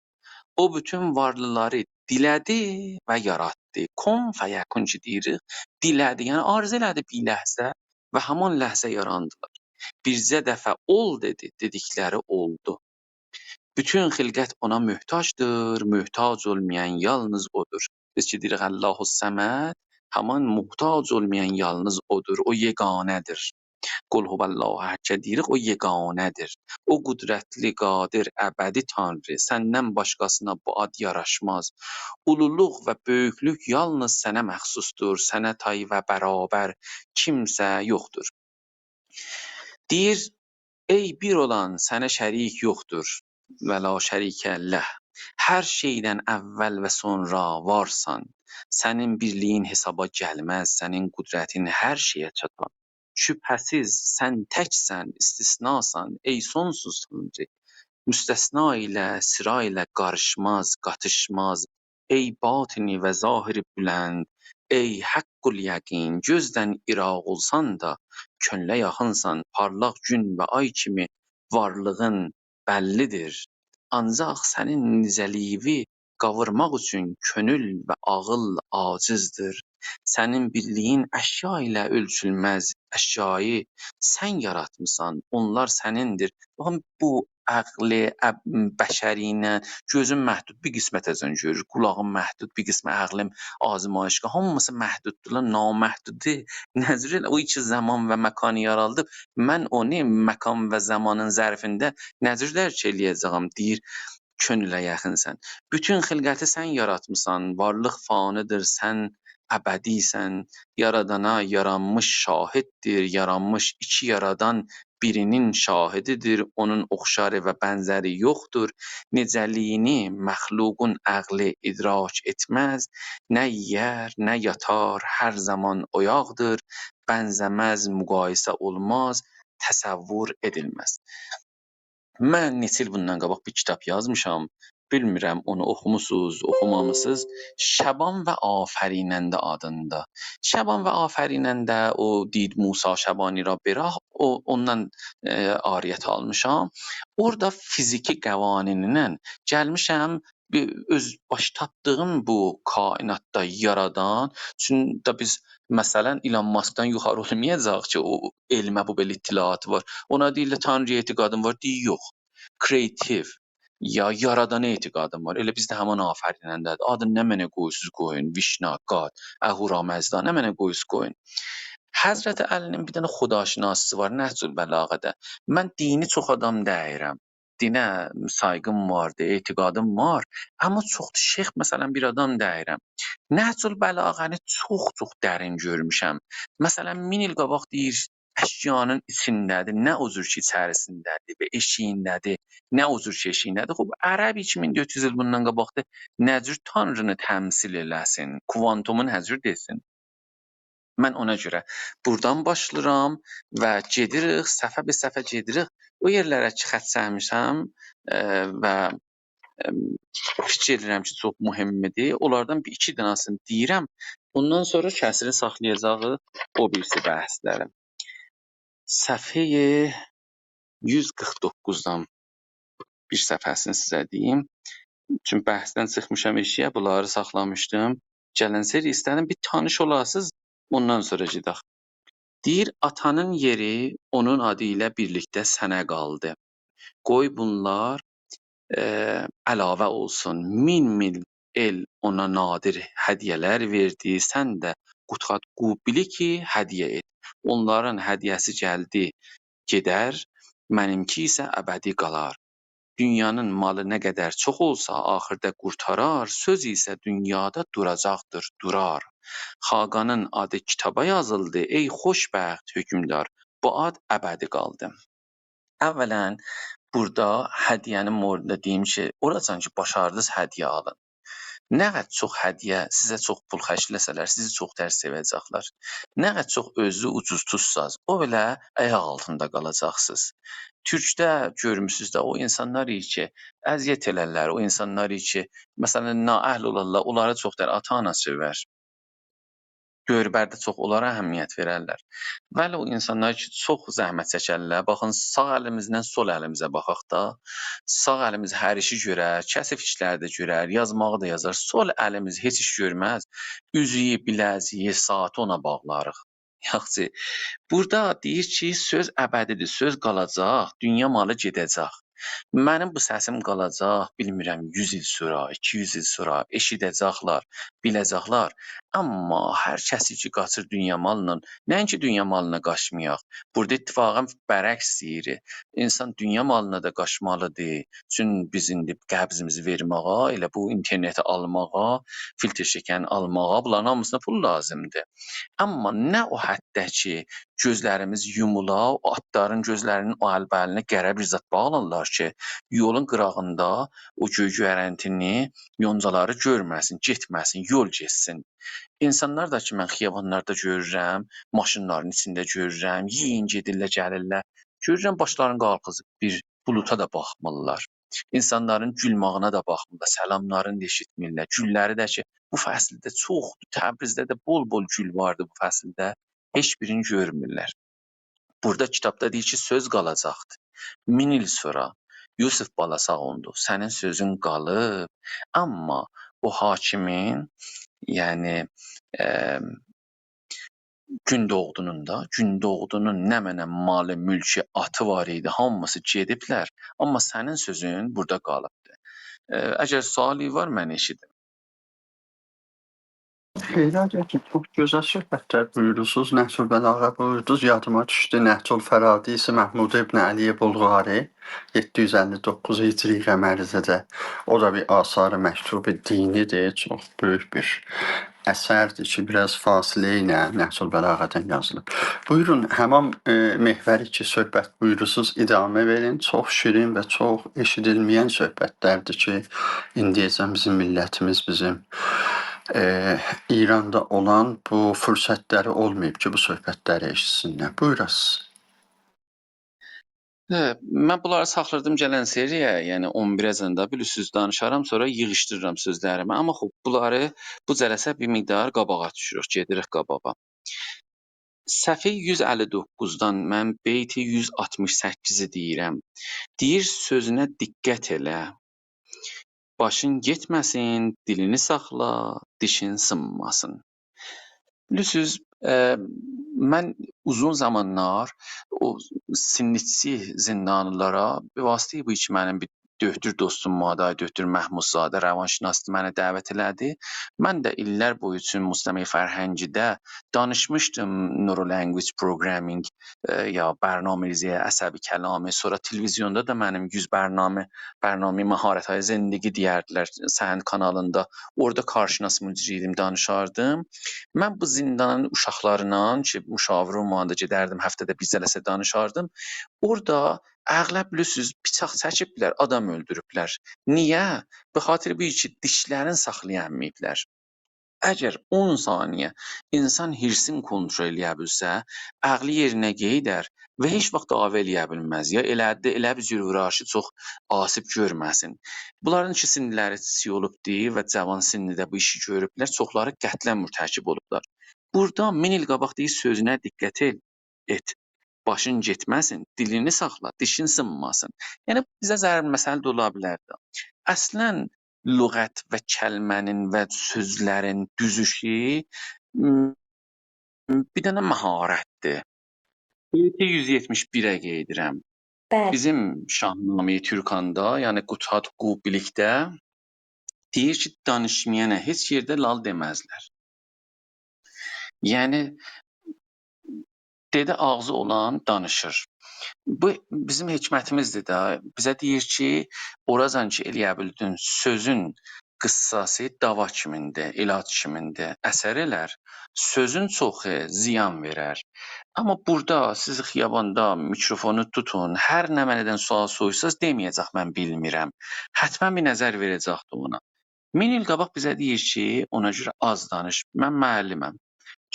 او بوتون وارلیلاری دیله‌دی و یاراتدی. کن فیکون کی دئییریک، دیله‌دی، یعنی آرزو ائله‌دی بیر لحظه و همان لحظه یاراندیلار. بیرجه دفعه «اول» دئدی، دئدیکلری اولدو. بوتون خلقت اونا محتاجدیر، محتاج اولمایان یالنیز اودور. بیز کی دئییریک الله الصمد، همان محتاج اولمایان یالنیز اودور، او یگانه‌دیر. قل هو الله احد کی دئییریک، او یگانه‌دیر. او قدرتلی، قادر، ابدی تانری، سندن باشقاسینا بو آد یاراشماز. اولولوق و بؤیوکلوک یالنیز سنه مخصوصدور، سنه تای و برابر کیمسه یوخدور. دئییر، ای بیر اولان، سنه شریک یوخدور، و لا شریک له. هر شئیدن اول و سونرا وارسان. سنین بیرلیگین حسابا گلمز، سنین قدرتین هر شئیه چاتار. شبهه‌سیز، سن تکسن، استثناسان، ای سونسوز تانری. مستثنا ایله، سیرا ایله قاریشماز، قاتیشماز. ای باطنی و ظاهری بلند، ای حق‌الیقین، گؤزدن ایراق اولسان دا، کؤنله یاخینسان، پارلاق گون و آی کیمی وارلیغین بللیدیر. آنجاق سنین نیجه‌لیگیوی قاورماق اوچون کؤنول و عاغیل عاجزدیر. سنین بیرلیگین اشیا ایله اؤلچولمز، اشیایی سن یاراتمیسان، اونلار سنیندیر. باخین، بو عقل اب-، بشری ایله گؤزوم محدود، بیر قسمته‌جن گؤرور، قولاغیم محدود، بیر قسمت عقلیم آزمایشگاه، هامیسی محدوددور. نامحدودو نه جور ائله، او کی زامان و مکانی یارادیب، من اونو مکان و زامانین ظرفینده نه جور درک ائله‌یه‌جه‌یم؟ دئییر، کؤنوله یاخینسان. بوتون خلقتی سن یاراتمیسان، وارلیق فانی‌دیر، سن ابدی‌سن. یارادانا یارانمیش شاهددیر، یارانمیش ایکی یارادان بیری‌نین شاهدی‌دیر، اونون اوخشاری و بنزری یوخدور. نئجه‌لیگینی مخلوقون عقلی ادراک ائتمز، نه یئیر، نه یاتار، هر زامان اویاقدیر، بنزه‌مز، مقایسه اولماز، تصور ائدیلمز. من نئچه ایل بوندان قاباق بیر کیتاب یازمیشام. بیلمیرم، اونو اوخوموسوز، اوخومامیسیز. شبان و آفریننده آدیندا. شبان و آفریننده، او دئییر، موسی شبانی را براک، او، اوندان، ائ، آریت آلمیشام. اورادا فیزیکی قوانینینن گلمیشم، بیر اؤز باش تاپدیغیم بو کائناتدا یارادان. چون دا بیز، مثلا، ایلان ماسکدان یوخاری اولمایاجاق کی، او علمه بو بئله اطلاعاتی وار. اونا دئییرلر، تانری‌یا اعتقادین وار؟ دئییر، یوخ. کریئتیو، یا یارادانا اعتقادیم وار. ائله بیزده همان آفریننده‌دیر. آدین نمنه قویوسوز قویون، ویشنا، گاد، اهورامزدا، نمنه قویوسوز قویون. حضرت علی‌نین بیر دنه خداشناسی‌سی وار نهج‌البلاغه‌ده. من دینی چوخ آدام دئییرم. دینه سایغیم واردی، اعتقادیم وار. آمما چوخ دا شیخ، مثلا، بیر آدام دئییرم. نهج‌البلاغه‌نی چوخ-چوخ درین گؤرموشم. مثلا، مین ایل قاباق دئییر، اشیانین ایچینده‌دیر، نه او جور کی ایچریسینده‌دیر و ائشیگینده‌دیر، نه او جور کی ائشیگینده‌دیر. خوب، عرب ایکی مین دؤرد یوز ایل بوندان قاباقدیر، نه جور تانرینی تمثیل ائله‌سین، کوانتومو نه جور دئسین؟ من اونا گؤره بورادان باشلاییرام و گئدیریک، صفحه به صفحه گئدیریک. او یئرلره کی خط چکمیشم، ائ، و، ائ، فیکیر ائدیرم کی، چوخ مهمدیر. اونلاردان بیر ایکی دنه‌سینی دئییرم. اوندان سونرا کسرین ساخلایاجاغیق او بیریسی بحث‌لری. صفحه یوز قیرخ دوققوزدان بیر صفحه‌سینی سیزه دئییم. چونکی بحثدن چیخمیشام ائشیگه، بونلاری ساخلامیشدیم. گلن سری ایسته‌دیم بیر تانیش اولاسینیز، اوندان سونرا گئدک. دئییر، آتانین یئری اونون آدی ایله بیرلیکده سنه قالدی. قوی بونلار، ائ، علاوه اولسون. مین مین ائل اونا نادر هدیه‌لر وئردی، سن ده قوتاد قو بیلی کی، هدیه ائت. اونلارین هدیه‌سی گلدی، گئدر، منیمکی ایسه ابدی قالار. دونیانین مالی نه قدر چوخ اولسا، آخیردا قورتارار، سؤز ایسه دونیادا دوراجاقدیر، دورار. خاقانین آدی کیتابا یازیلدی، ای خوشبخت حکمدار، بو آد ابدی قالدی. اولاً، بورادا هدیه‌نین موردیندا دئییم کی، اوراجان کی، باشاردینیز هدیه آلین. نه قدر چوخ هدیه، سیزه چوخ پول خرجله‌سه‌لر، سیزی چوخ‌تر سئوه‌جکلر. نه قدر چوخ اؤزو اوجوز توتساز، او بئله آیاق آلتیندا قالاجاقسینیز. تورکده گؤرموسونوز ده، او اینسانلار کی، اذیت ائلرلر، او اینسانلار کی، مثلاً، نااهل اولارلار، اونلاری چوخ‌تر آتا-آنا سئور. دؤوربرده چوخ اونلارا اهمیت وئررلر. ولی او اینسانلار کی، چوخ زحمت چکرلر، باخین، ساغ الیمیزدن سول الیمیزه باخاق دا، ساغ الیمیز هر ایشی گؤرر، کثیف ایشلری ده گؤرر، یازماغی دا یازار، سول الیمیز هئچ ایش گؤرمز، اوزویو، بیله‌زیگی، ساعاتی اونا باغلاریق. یاخشی، بورادا دئییر کی، سؤز ابدی‌دیر، سؤز قالاجاق، دونیا مالی گئده‌جک. منیم بو سسیم قالاجاق، بیلمیرم، یوز ایل سونرا، ایکی یوز ایل سونرا ائشیده‌جکلر، بیله‌جکلر. آمما هر کسی کی، قاچیر دونیا مالینان، نه‌اینکی دونیا مالینا قاچمایاق، بورادا اتفاقاً برعکس دئییر. اینسان دونیا مالینا دا قاچمالیدیر. چون بیز ایندی قبضیمیزی وئرمه‌یه، ائله بو اینترنتی آلماغا، فیلتر شکنی آلماغا، بونلارین هامیسینا پول لازیمدیر. آمما نه او حدده کی، گؤزلریمیز یومولا، او آتلارین گؤزلرینین او البه‌لینه قره بیر زاد باغلارلار کی، یولون قیراغیندا او گؤی گؤیرنتینی، یونجالاری گؤرمه‌سین، گئتمه‌سین، یول گئتسین. اینسانلار دا کی، من خیابانلاردا گؤرورم، ماشینلارین ایچینده گؤرورم، یئیین گئدیرلر، گلیرلر. گؤرورم، باشلارینی قالخیزیب بیر بولوتا دا باخمیرلار. اینسانلارین گولماغینا دا باخمیرلار، سلاملارینی دا ائشیتمیرلر. گوللری ده کی، بو فصلده چوخدور، تبریزده ده بول-بول گول واردی بو فصلده، هئچ بیرینی گؤرمورلر. بورادا کیتابدا دئییر کی، سؤز قالاجاقدیر. مین ایل سونرا، یوسف بالا، ساغ اولون، سنین سؤزون قالیب، آمما او حاکمین، یعنی، ائ، گون‌دوغدونون دا، گون‌دوغدونون نمنه مالی، مولکو، آتی وار ایدی، هامیسی گئدیبلر. آمما سنین سؤزون بورادا قالیبدیر. ائ، اگر سؤالی وار، من ائشیدیم. خیر، حاجی، چوخ گؤزل صحبتلر بویورورسونوز، نهج‌البلاغه بویوردونوز. یادیما دوشدو، نهج‌الفرادیس محمود ابن علی بلغاری، یئددی یوز اللی دوققوز هجری قمری‌ده. او دا بیر آثار مکتوب دینی‌دیر، چوخ بؤیوک بیر اثردیر کی، بیر آز فاصله ایله نهج‌البلاغه‌دن یازیلیب. بویورون، همان، ائ، محوری کی، صحبت بویورورسونوز، ادامه وئرین. چوخ شیرین و چوخ ائشیدیلمه‌ین صحبتلردیر کی، ایندییه‌جن بیزیم میللتیمیز، بیزیم، ائ، ایراندا اولان بو فرصتلری اولماییب کی، بو صحبتلری ائشیتسینلر. بویوراسیز. هه، من بونلاری ساخلادیم گلن سری‌یه، یعنی اون بیره‌جن ده، بیلیرسینیز، دانیشارام، سونرا ییغیشدیریرام سؤزلریمی. آمما خوب، بونلاری، بو جلسه بیر مقدار قاباغا دوشوروک، گئدیریک قاباغا. صفحه یوز اللی دوققوزدان من بیت یوز آلتمیش سککیزی دئییرم. دئییر، سؤزونه دقت ائله. باشین گئتمه‌سین، دیلینی ساخلا، دیشین سینماسین. بیلیرسینیز، ائ، من اوزون زامانلار او سن‌کیچیک زیندانی‌لارا، به واسطه‌ی بو کی، منیم بیر دؤکتور دوستوم وار، آقای دؤکتور محمودزاده، روانشناسدیر، منی دعوت ائله‌دی. من ده ایللر بویو اوچون مجتمع فرهنگی‌ده دانیشمیشدیم، Neuro Language Programming، ائ، یا برنامه‌ریزی عصبی کلامی. سونرا تلویزیوندا دا منیم یوز برنامه، برنامه‌ی مهارت‌های زندگی دئیردیلر، سهند کانالیندا. اورادا کارشناس مجری ایدیم، دانیشاردیم. من بو زیندانین اوشاقلاریندان کی، مشاور اولماغیندا گئدردیم، هفته‌ده بیر جلسه دانیشاردیم. اورادا اغلب، بیلیرسینیز، بیچاق چکیبلر، آدام اؤلدوروبلر. نییه؟ به خاطر بو کی، دیشلرین ساخلایانماییبلار. اگر اون ثانیه اینسان حیرصین کنترل ائله‌یه بیلسه، عقلی یئرینه قئییدر و هئچ واخت دعوا ائله‌یه بیلمز. یا ائله‌دی، ائله بیر جور وورار کی، چوخ آسیب گؤرمه‌سین. بونلارین کی سنّی‌لری کیچیک اولوبدور و جاوان سنّی‌ده بو ایشی گؤروبلر، چوخلاری قتله مرتکب اولوبلار. بورادا مین ایل قاباق دئییر، سؤزونه دقت ائل، ائت. باشین گئتمه‌سین، دیلینی ساخلا، دیشین سینماسین. یعنی، بیزه ضرب‌المثل ده اولا بیلر ده. اصلاً، لغت و کلمه‌نین و سؤزلرین دوزوشو، م، بیر دنه مهارتدیر. بئیت یوز یئتمیش بیره قئییدیرم. بلی. بیزیم شاهنامهٔ تورکاندا، یعنی قوتاد قو بیلیکده دئییر کی، دانیشمایانا هئچ یئرده لال دئمزلر. یعنی، دئدی، آغزی اولان دانیشیر. بو بیزیم حکمتیمیزدیر ده. بیزه دئییر کی، اوراجان کی ائلیه بیلدین، سؤزون قیسساسی داوا کیمین‌دیر، علاج کیمین‌دیر. اثر ائلر، سؤزون چوخو زیان وئرر. آمما بورادا سیز خیاباندا میکروفونو توتون، هر نمنه‌دن سؤال سوروشساز، دئمه‌یه‌جک «من بیلمیرم». حتماً بیر نظر وئره‌جکدیر اونا. مین ایل قاباق بیزه دئییر کی، اونا گؤره آز دانیش. من معلمم.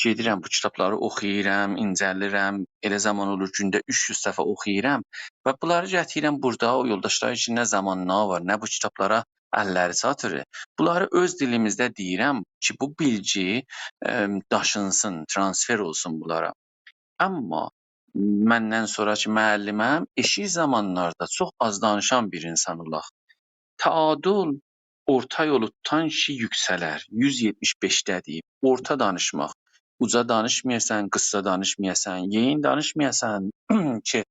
گئدیرم، بو کیتابلاری اوخویورام، اینجه‌لیرم. ائله زامان اولور، گونده اوچ یوز صفحه اوخویورام. و بونلاری گتیریرم بورادا، او یولداشلار اوچون نه زامانلاری وار، نه بو کیتابلارا اللری چاتیر. بونلاری اؤز دیلیمیزده دئییرم کی، بو بیلگی، ائم، داشینسین، ترانسفر اولسون بونلارا. آمما مندن سونراکی معلمم ائشیک زامانلاردا چوخ آز دانیشان بیر اینسان اولاق. تعادل اورتا یولو توتان کیشی یوکسلر. یوز یئتمیش بئشده دئییب، اورتا دانیشماق. اوجا دانیشمایاسان، قیسسا دانیشمایاسان، یئیین دانیشمایاسان کی،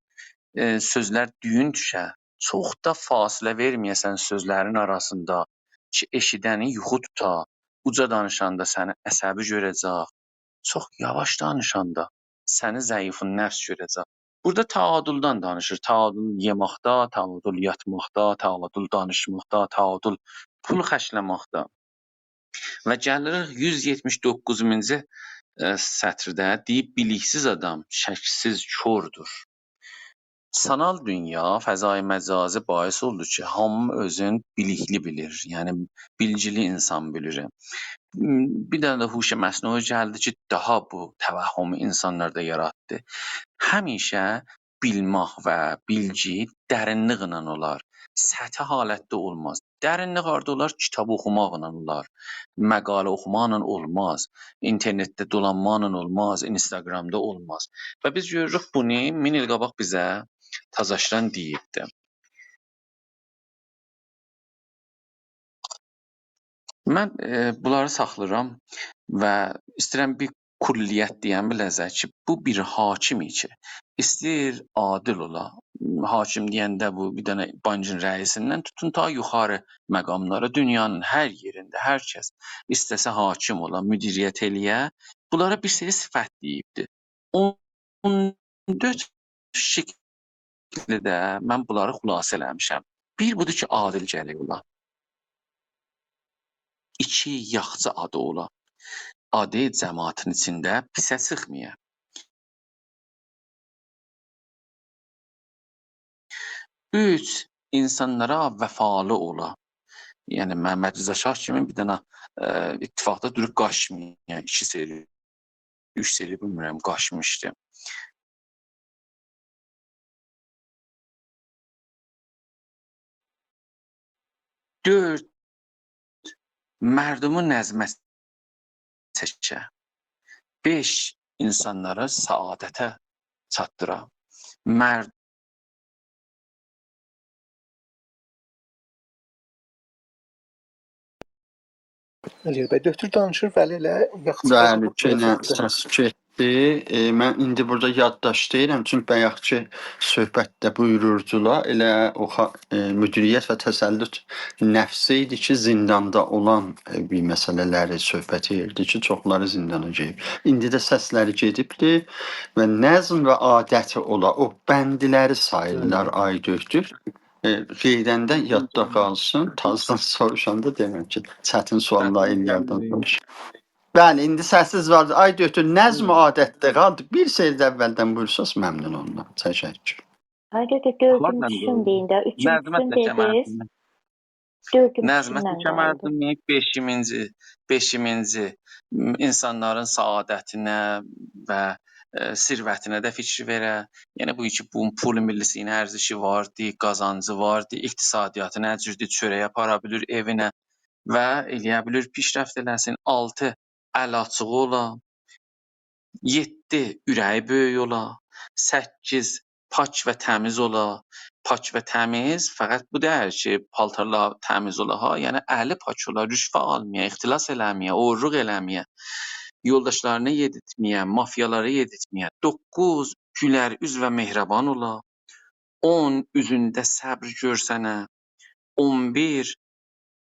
ائ، سؤزلر دویون دوشه. چوخ دا فاصله وئرمه‌یه‌سن سؤزلرین آراسیندا کی، ائشیدنی یوخو توتا. اوجا دانیشاندا سنی عصبی گؤره‌جک. چوخ یاواش دانیشاندا سنی ضعیف‌النفس گؤره‌جک. بورادا تعادلدن دانیشیر. تعادل یئماقدا، تعادل یاتماقدا، تعادل دانیشماقدا، تعادل پول خرجله‌مکده. و گلیریک یوز یئتمیش دوققوزونجو، ائ، سطرده. دئییب، «بیلیکسیز آدام شکسیز کوردور.» سانال دونیا، فضای مجازی باعث اولدو کی، هامی اؤزون بیلیکلی بیلیر، یعنی بیلگیلی اینسان بیلیر. م، بیر دنه ده هوش مصنوعی گلدی کی، داها بو توهمو اینسانلاردا یاراتدی. همیشه بیلمک و بیلگی درینلیکله اولار، سطحی حالتده اولماز. درینلیک هاردا اولار؟ کیتاب اوخوماقلا اولار، مقاله اوخوماقلا اولماز، اینترنتده دولانماقلا اولماز، اینستاگرامدا اولماز. و بیز گؤروروک بونو مین ایل قاباق بیزه تازاشدان دئییبدی. من، ائ، بونلاری ساخلاییرام و ایسته‌ییرم بیر کلیت دئیم بیله‌زه کی، بو بیر حاکم کی، ایسته‌ییر عادل اولا. حاکم دئینده بو بیر دنه بانکین رئیسیندن توتون تا یوخاری مقاملارا، دونیانین هر یئرینده هر کس ایسته‌سه حاکم اولا، مدیریت ائله‌یه، بونلارا بیر سری صفت دئییبدی. اون دؤرد شکیلده من بونلاری خلاصه ائله‌میشم. بیر بودور کی، عادل گرک اولا. ایکی، یاخشی آدی اولا. آدی جماعتین ایچینده پیسه چیخمایا. اوچ، اینسانلارا وفالی اولا. یعنی، محمدرضا شاه کیمی بیر دنه، ائ، اتفاقدا دوروب قاچمایا. ایکی سری، اوچ سری، بیلمیرم، قاچمیشدی. دؤرد، مردمو نظمه چکه. بئش، اینسانلاری سعادته چاتدیرا. مرد- علی‌یار بی، دؤکتور دانیشیر، ولی ائله یاخشی بلی، بازی یئنه بوتلایاجاقدیر. سس گئتدی. ائ، من ایندی بورادا یادداشت دئییرم، چونکی بایاقکی صحبتده بویوروردولار، ائله او خا-، ائ، مدیریت و تسلط نفسی ایدی کی، زینداندا اولان، ائ، بیر مسئله‌لری صحبت ائدیردی کی، چوخلاری زیندانا گئدیب. ایندی ده سسلری گئدیبدی و نظم و عادت اولا، او بندلری ساییرلار، بلی. آی دؤکتور. ائ، قئییدنده یاددا قالسین، تازادان سوروشاندا دئمک کی، چتین سواللار ائلیردن سوروش. بلی، ایندی سسیز واردی. آی دؤکتور، نظم و بویورون. عادتده قالدی. بیر سری ده اولدن بویورساز، ممنون اولارام. تشکر. آی دؤکتور، دؤردونجوسونو دئیین ده، اوچونجوسونو دئدینیز. نظمه چکه مردمی. دؤردونجوسوندن قالدی. نظمه چکه مردمی، بئشیمینجی، بئشیمینجی، م، اینسانلارین سعادتینه و، ائ، ثروتینه ده فیکیر وئره. یعنی بو کی، بو پول میللی‌سینین ارزشی واردی، قازانجی واردی، اقتصادیاتی نه جوردور، چؤرک آپارا بیلیر ائوینه و ائلیه بیلیر پیشرفت ائله‌سین. آلتی، ال آچیغی اولا. یئددی، اوره‌یی بؤیوک اولا. سککیز، پاک و تمیز اولا. پاک و تمیز فقط بو دئییل کی، پالتارلار تمیز اولا ها، یعنی الی پاک اولا، رشوه آلمایا، اختلاس ائله‌مه‌یه، اوغورلوق ائله‌مه‌یه، یولداشلارینا یئدیرتمه‌یه، مافیالارا یئدیرتمه‌یه. دوققوز، گولر اوز و مهربان اولا. اون، اوزونده صبر گؤرسنه. اون بیر،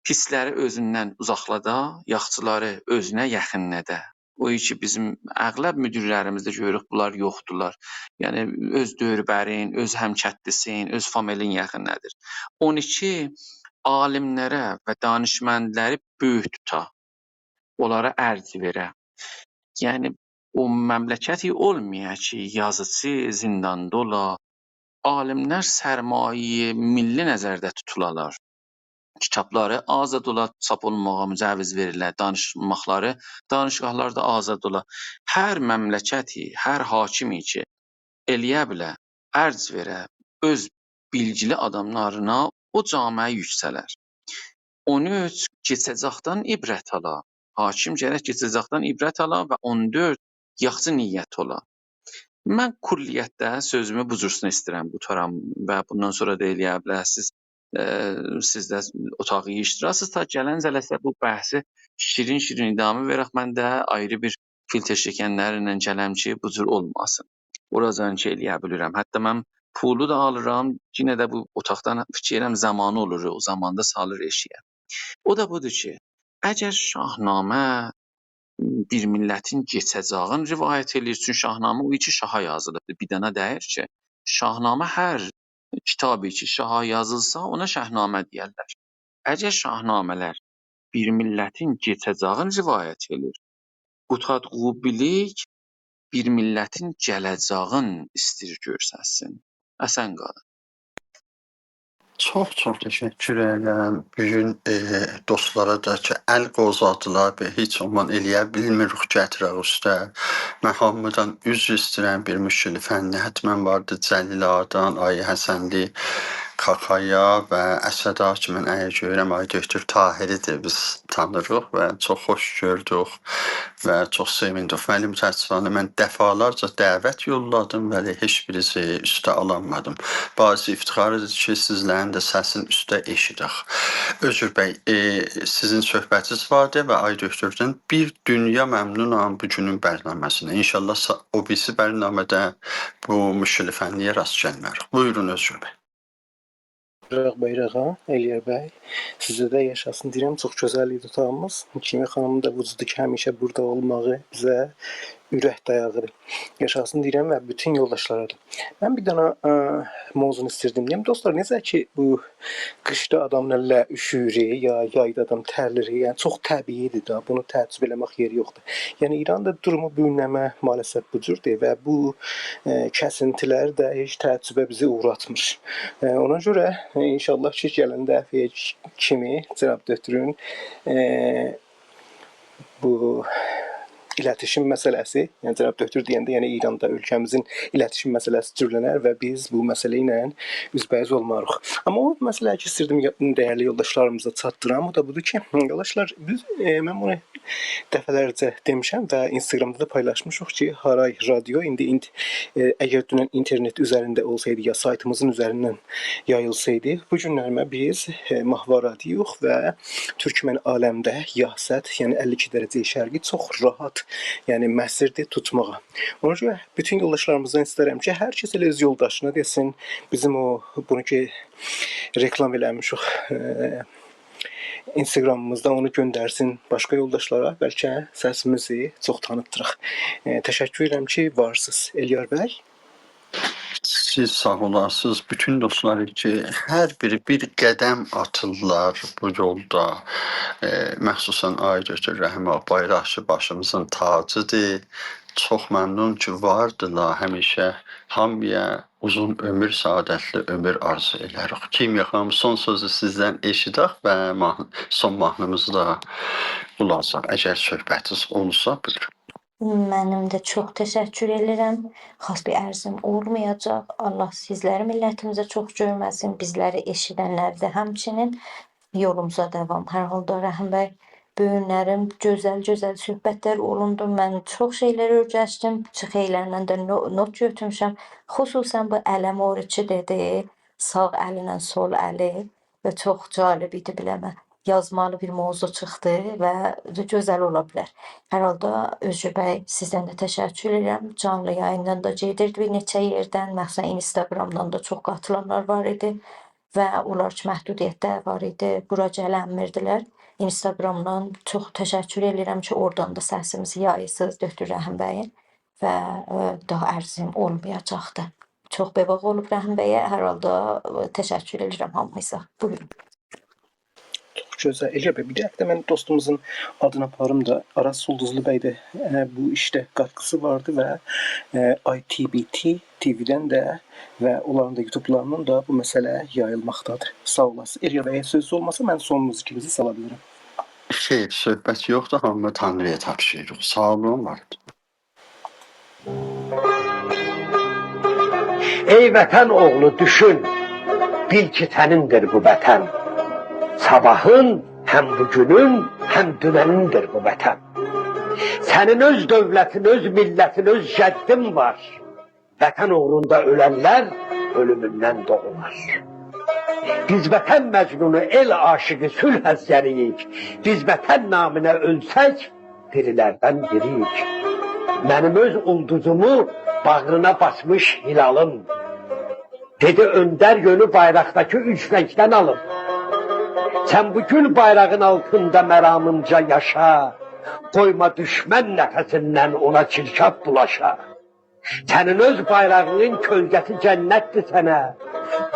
پیسلری اؤزوندن اوزاقلادا، یاخچیلاری اؤزونه یاخینلادا. او کی، بیزیم اغلب مدیرلریمیزده گؤروروک، بونلار یوخدولار. یعنی، اؤز دؤوربرین، اؤز هم‌کتلیسین، اؤز فامیلین یاخینلادیر. اون ایکی، عالیملره و دانشمندلری بؤیوک توتا، اونلارا ارج وئره. یعنی، او مملکتی اولمایا کی، یازیچی زینداندا اولا، عالیملر سرمایه‌ی ملی نظرده توتولالار. کیتابلاری آزاد اولا چاپ اولونماغا مجوز وئریلر، دانیشماقلاری دانشگاهلاردا آزاد اولا. هر مملکتی، هر حاکمی کی، ائلیه بیله، ارج وئره اؤز بیلگیلی آداملارینا، او جامعه یوکسلر. اون اوچ، کئچه‌جکدن عبرت آلا. حاکم گرک کئچه‌جکدن عبرت آلا و اون دؤرد، یاخشی نیت اولا. من کلیتده سؤزومو بو جورسونه ایسته‌ییرم قوتارام و بوندان سونرا دا ائلیه بیلرسینیز، ائ، سیز ده اوتاغی ییغیشدیراسینیز. تا گلن جلسه بو بحثی شیرین-شیرین ادامه وئرک. من ده آیری بیر فیلتر شکنلرله گلم کی، بو جور اولماسین. اوراجان کی، ائلیه بیلیرم. حتی من پولو دا آلیرام، یئنه ده بو اوتاقدان فیکیر ائلیرم، زامانی اولور، او زاماندا سالیر ائشیگه. او دا بودور کی، اگر شاهنامه بیر میللتین کئچه‌جاغین روایت ائله‌ییر، چونکی شاهنامه او ایکی شاها یازیلیبدیر، بیر دنه دئییل کی. شاهنامه هر کیتابی کی، شاها یازیلسا، اونا شاهنامه دئیرلر. اگر شاهنامه‌لر بیر میللتین کئچه‌جاغین روایت ائله‌ییر، قوتادغو بیلیک بیر میللتین گله‌جاغین ایسته‌ییر گؤرستسین. حسن قادان. چوخ، چوخ تشکر ائدیرم. بو گون، ائ، دوستلارا دا کی، ال قووزادیلار و هئچ عموماً ائلیه بیلمیریک گتیرک اوسته. من هامیدان عذر ایسته‌ییرم، بیر مشکل فنی حتماً واردی. جلیل آقادان، آقای حسنلی، کاکایا و اسد آقا کی، من اگر گؤرورم، آقای دکتر طاهری ده بیز تانیریق و چوخ خوش گؤردوک و چوخ سئویندیک. ولی متأسفانه من دفعه‌لرجه دعوت یوللادیم، ولی هئچ بیرینیزی اوسته آلانمادیم. باعث افتخاردیر کی، سیزلرین ده سسینی اوسته ائشیدک. اؤزور بی، ائ، سیزین صحبتینیز واردی و آقای دکتردن بیر دونیا ممنونام بو گونون برنامه‌سینه. ان‌شاءالله سا-، او بیریسی برنامه‌ده بو مشکل فنی‌یه راست گلمه‌ریک. بویورون، اؤزور بی. بایراق، بایراق، ها، ائلیار بی. سیزه ده یاشاسین دئییرم، چوخ گؤزل ایدی اوتاغیمیز. کیمیا خانیمین دا وجودو کی، همیشه بورادا اولماغی بیزه اورک دایاغیدیر. یاشاسین دئییرم و بوتون یولداشلارا دا. من بیر دنه، ائ، موضوع ایستیردیم دئیم. دوستلار، نئجه کی، بو قیشدا آدامین ائله اوشویور، یا یایدا آدام ترلیر، یعنی چوخ طبیعی‌دیر ده، بونو تعجب ائله‌مک یئری یوخدور. یعنی ایراندا دورومو بو گون نمنه مع‌الاسف بو جوردور و بو، ائ، کسینتی‌لر ده هئچ تعجبه بیزی اوغراتمیر. ائ، اونا گؤره، ائ، ان‌شاءالله کی، گلن دفعه‌یه کی-، کیمی جناب دکترون، ائ، بو ایلتیشیم مسئله‌سی، یعنی جناب دکتر دئینده، یعنی ایراندا اؤلکه‌میزین ایلتیشیم مسئله‌سی جورلنر و بیز بو مسئله ایله اوزبه‌اوز اولماریق. آمما او مسئله کی، ایستیردیم یا-، دیرلی یولداشلاریمیزا چاتدیرام، او دا بودور کی، یولداشلار، بیز، ائ، من بونو دفعه‌لرجه دئمیشم و اینستاگرامدا دا پایلاشمیشیق کی، هارای رادیو ایندی اینت-، ائ، اگر دونن اینترنت اوزرینده اولسایدی، یا سایتیمیزین اوزریندن یاییلسایدی، بو گونلریمه بیز، ائ، ماهواره‌دی‌یوخ و تورکمن عالمده یاهصد، یعنی اللی ایکی درجه شرقی چوخ راحت، یعنی مسیردیر توتماغا. اونا گؤره بوتون یولداشلاریمیزدان ایسترم کی، هر کس ائله اؤز یولداشینا دئسین، بیزیم او، بونو کی، رکلام ائله‌میشیک، ائ، اینستاگرامیمیزدا اونو گؤندرسین باشقا یولداشلارا، بلکه سسیمیزی چوخ تانیتدیراق. ائ، تشکر ائدیرم کی، وارسینیز، ائلیار بی. سیز ساغ اولاسینیز. بوتون دوستلار کی، هر بیری بیر قدم آتیرلار بو یولدا. ائ، مخصوصاً آقای دکتر رحیم آقا بایراقچی باشیمیزین تاجیدیر. چوخ ممنون کی، واردیلار. همیشه هامییا اوزون عؤمور، سعادتلی عؤمور آرزو ائدیریک. کیمیا خانیم، سون سؤزو سیزدن ائشیدک و ماه-، سون ماهنیمیزی دا قولاق آساق. اگر صحبتینیز اولسا، بویورون. منیم ده چوخ تشکر ائدیرم. خاص بیر عرضیم اولمایاجاق. الله سیزلری، میللتیمیزی چوخ گؤرمه‌سین، بیزلری ائشیدنلری ده همچنین. یولوموزا داوام. هر حالدا رحیم بی، بو گونلری گؤزل-گؤزل صحبتلر اولوندو. من چوخ شئیلر اؤیرشدیم. خیلی‌لریندن ده نو-، نوت گؤتورموشم. خصوصاً بو اله مورچی دئدی، ساغ الینن سول الی و چوخ جالب ایدی بیله‌مه. یازمالی بیر موضوع چیخدی و گؤزل اولا بیلر. هر حالدا اؤزگور بی، سیزدن ده تشکر ائدیرم. جانلی یاییندان دا گئدیردی بیر نئچه یئردن، مخصوصاً اینستاگرامدان دا چوخ قاتیلانلار وار ایدی و اونلار کی، محدودیت‌لر وار ایدی، بورا گلنمیردیلر. اینستاگرامدان چوخ تشکر ائدیرم کی، اورادان دا سسیمیزی یاییرسینیز، دکتر رحیم بیین و، ائ، داها عرضیم اولمایاجاقدی. چوخ بئباق اولوب رحیم بیه، هر حالدا، ائ، تشکر ائدیرم هامینیزا. بویورون. چوخ گؤزل. ائلیاس بی، بیر دفعه ده من دوستوموزون آدینی آپاریم دا، آراس اولدوزلو بی ده، ائ، بو ایشده قاتقیسی واردی و، ائ، آی تی بی تی تی‌وی‌دن ده و اونلارین دا یوتیوبلاریندان دا بو مسئله یاییلماقدادیر. ساغ اولاسین. ائلیاس بیه سؤز اولماسا، من سونوموزو ایکیمیزی سالا بیلرم. خیر، صحبت یوخدور، هامی تانری‌یا تاپشیریریق. ساغ اولون، وار اولون. ای وطن اوغلو، دوشون، بیل کی، سنیندیر بو وطن. صاباحین، هم بوگونون، هم دوننیندیر بو وطن. سنین اؤز دؤولتین، اؤز میللتین، اؤز جدّین وار. وطن اوغروندا اؤلنلر اؤلوموندن دوغولار. بیز وطن مجنونو، ائل عاشیقی، صلح عسگری‌ییک. بیز وطن نامینه اؤلسک، دیری‌لردن دیری‌ییک. منیم اؤز اولدوزومو باغرینا باسمیش هلالیم. دئدی: «اؤندر، یؤنو بایراقداکی اوچ رنگدن آلیم. سن بو گول بایراغین آلتیندا مرامینجا یاشا. قویما دوشمن نفسیندن اونا چیرکاف بولاشا. سنین اؤز بایراغینین کؤلگه‌سی جنتدیر سنه.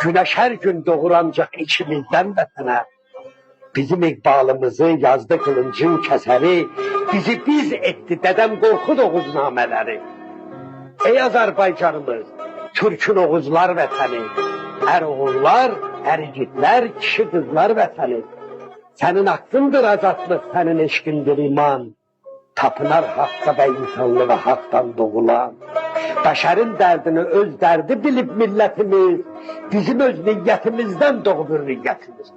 گونش هر گون دوغور آنجاق ایچیمیزدن وطنه. بیزیم اقبالیمیزی یازدی قیلینجین کسری، بیزی بیز ائتدی دده‌م قورخود اوغوزنامه‌لری.» ای آذربایجانیمیز، تورکون اوغوزلار وطنی، ار اوغوللار، ار ایگیدلر، کیشی قیزلار وطنی. سنین حاققیندیر آزادلیق، سنین عشقیندیر ایمان. تاپینار حاققا و اینسانلیغا حاقدان دوغولان. بشرین دردینی اؤز دردی بیلیب میللتیمیز، بیزیم اؤز نیتیمیزدن دوغوب حریتیمیز.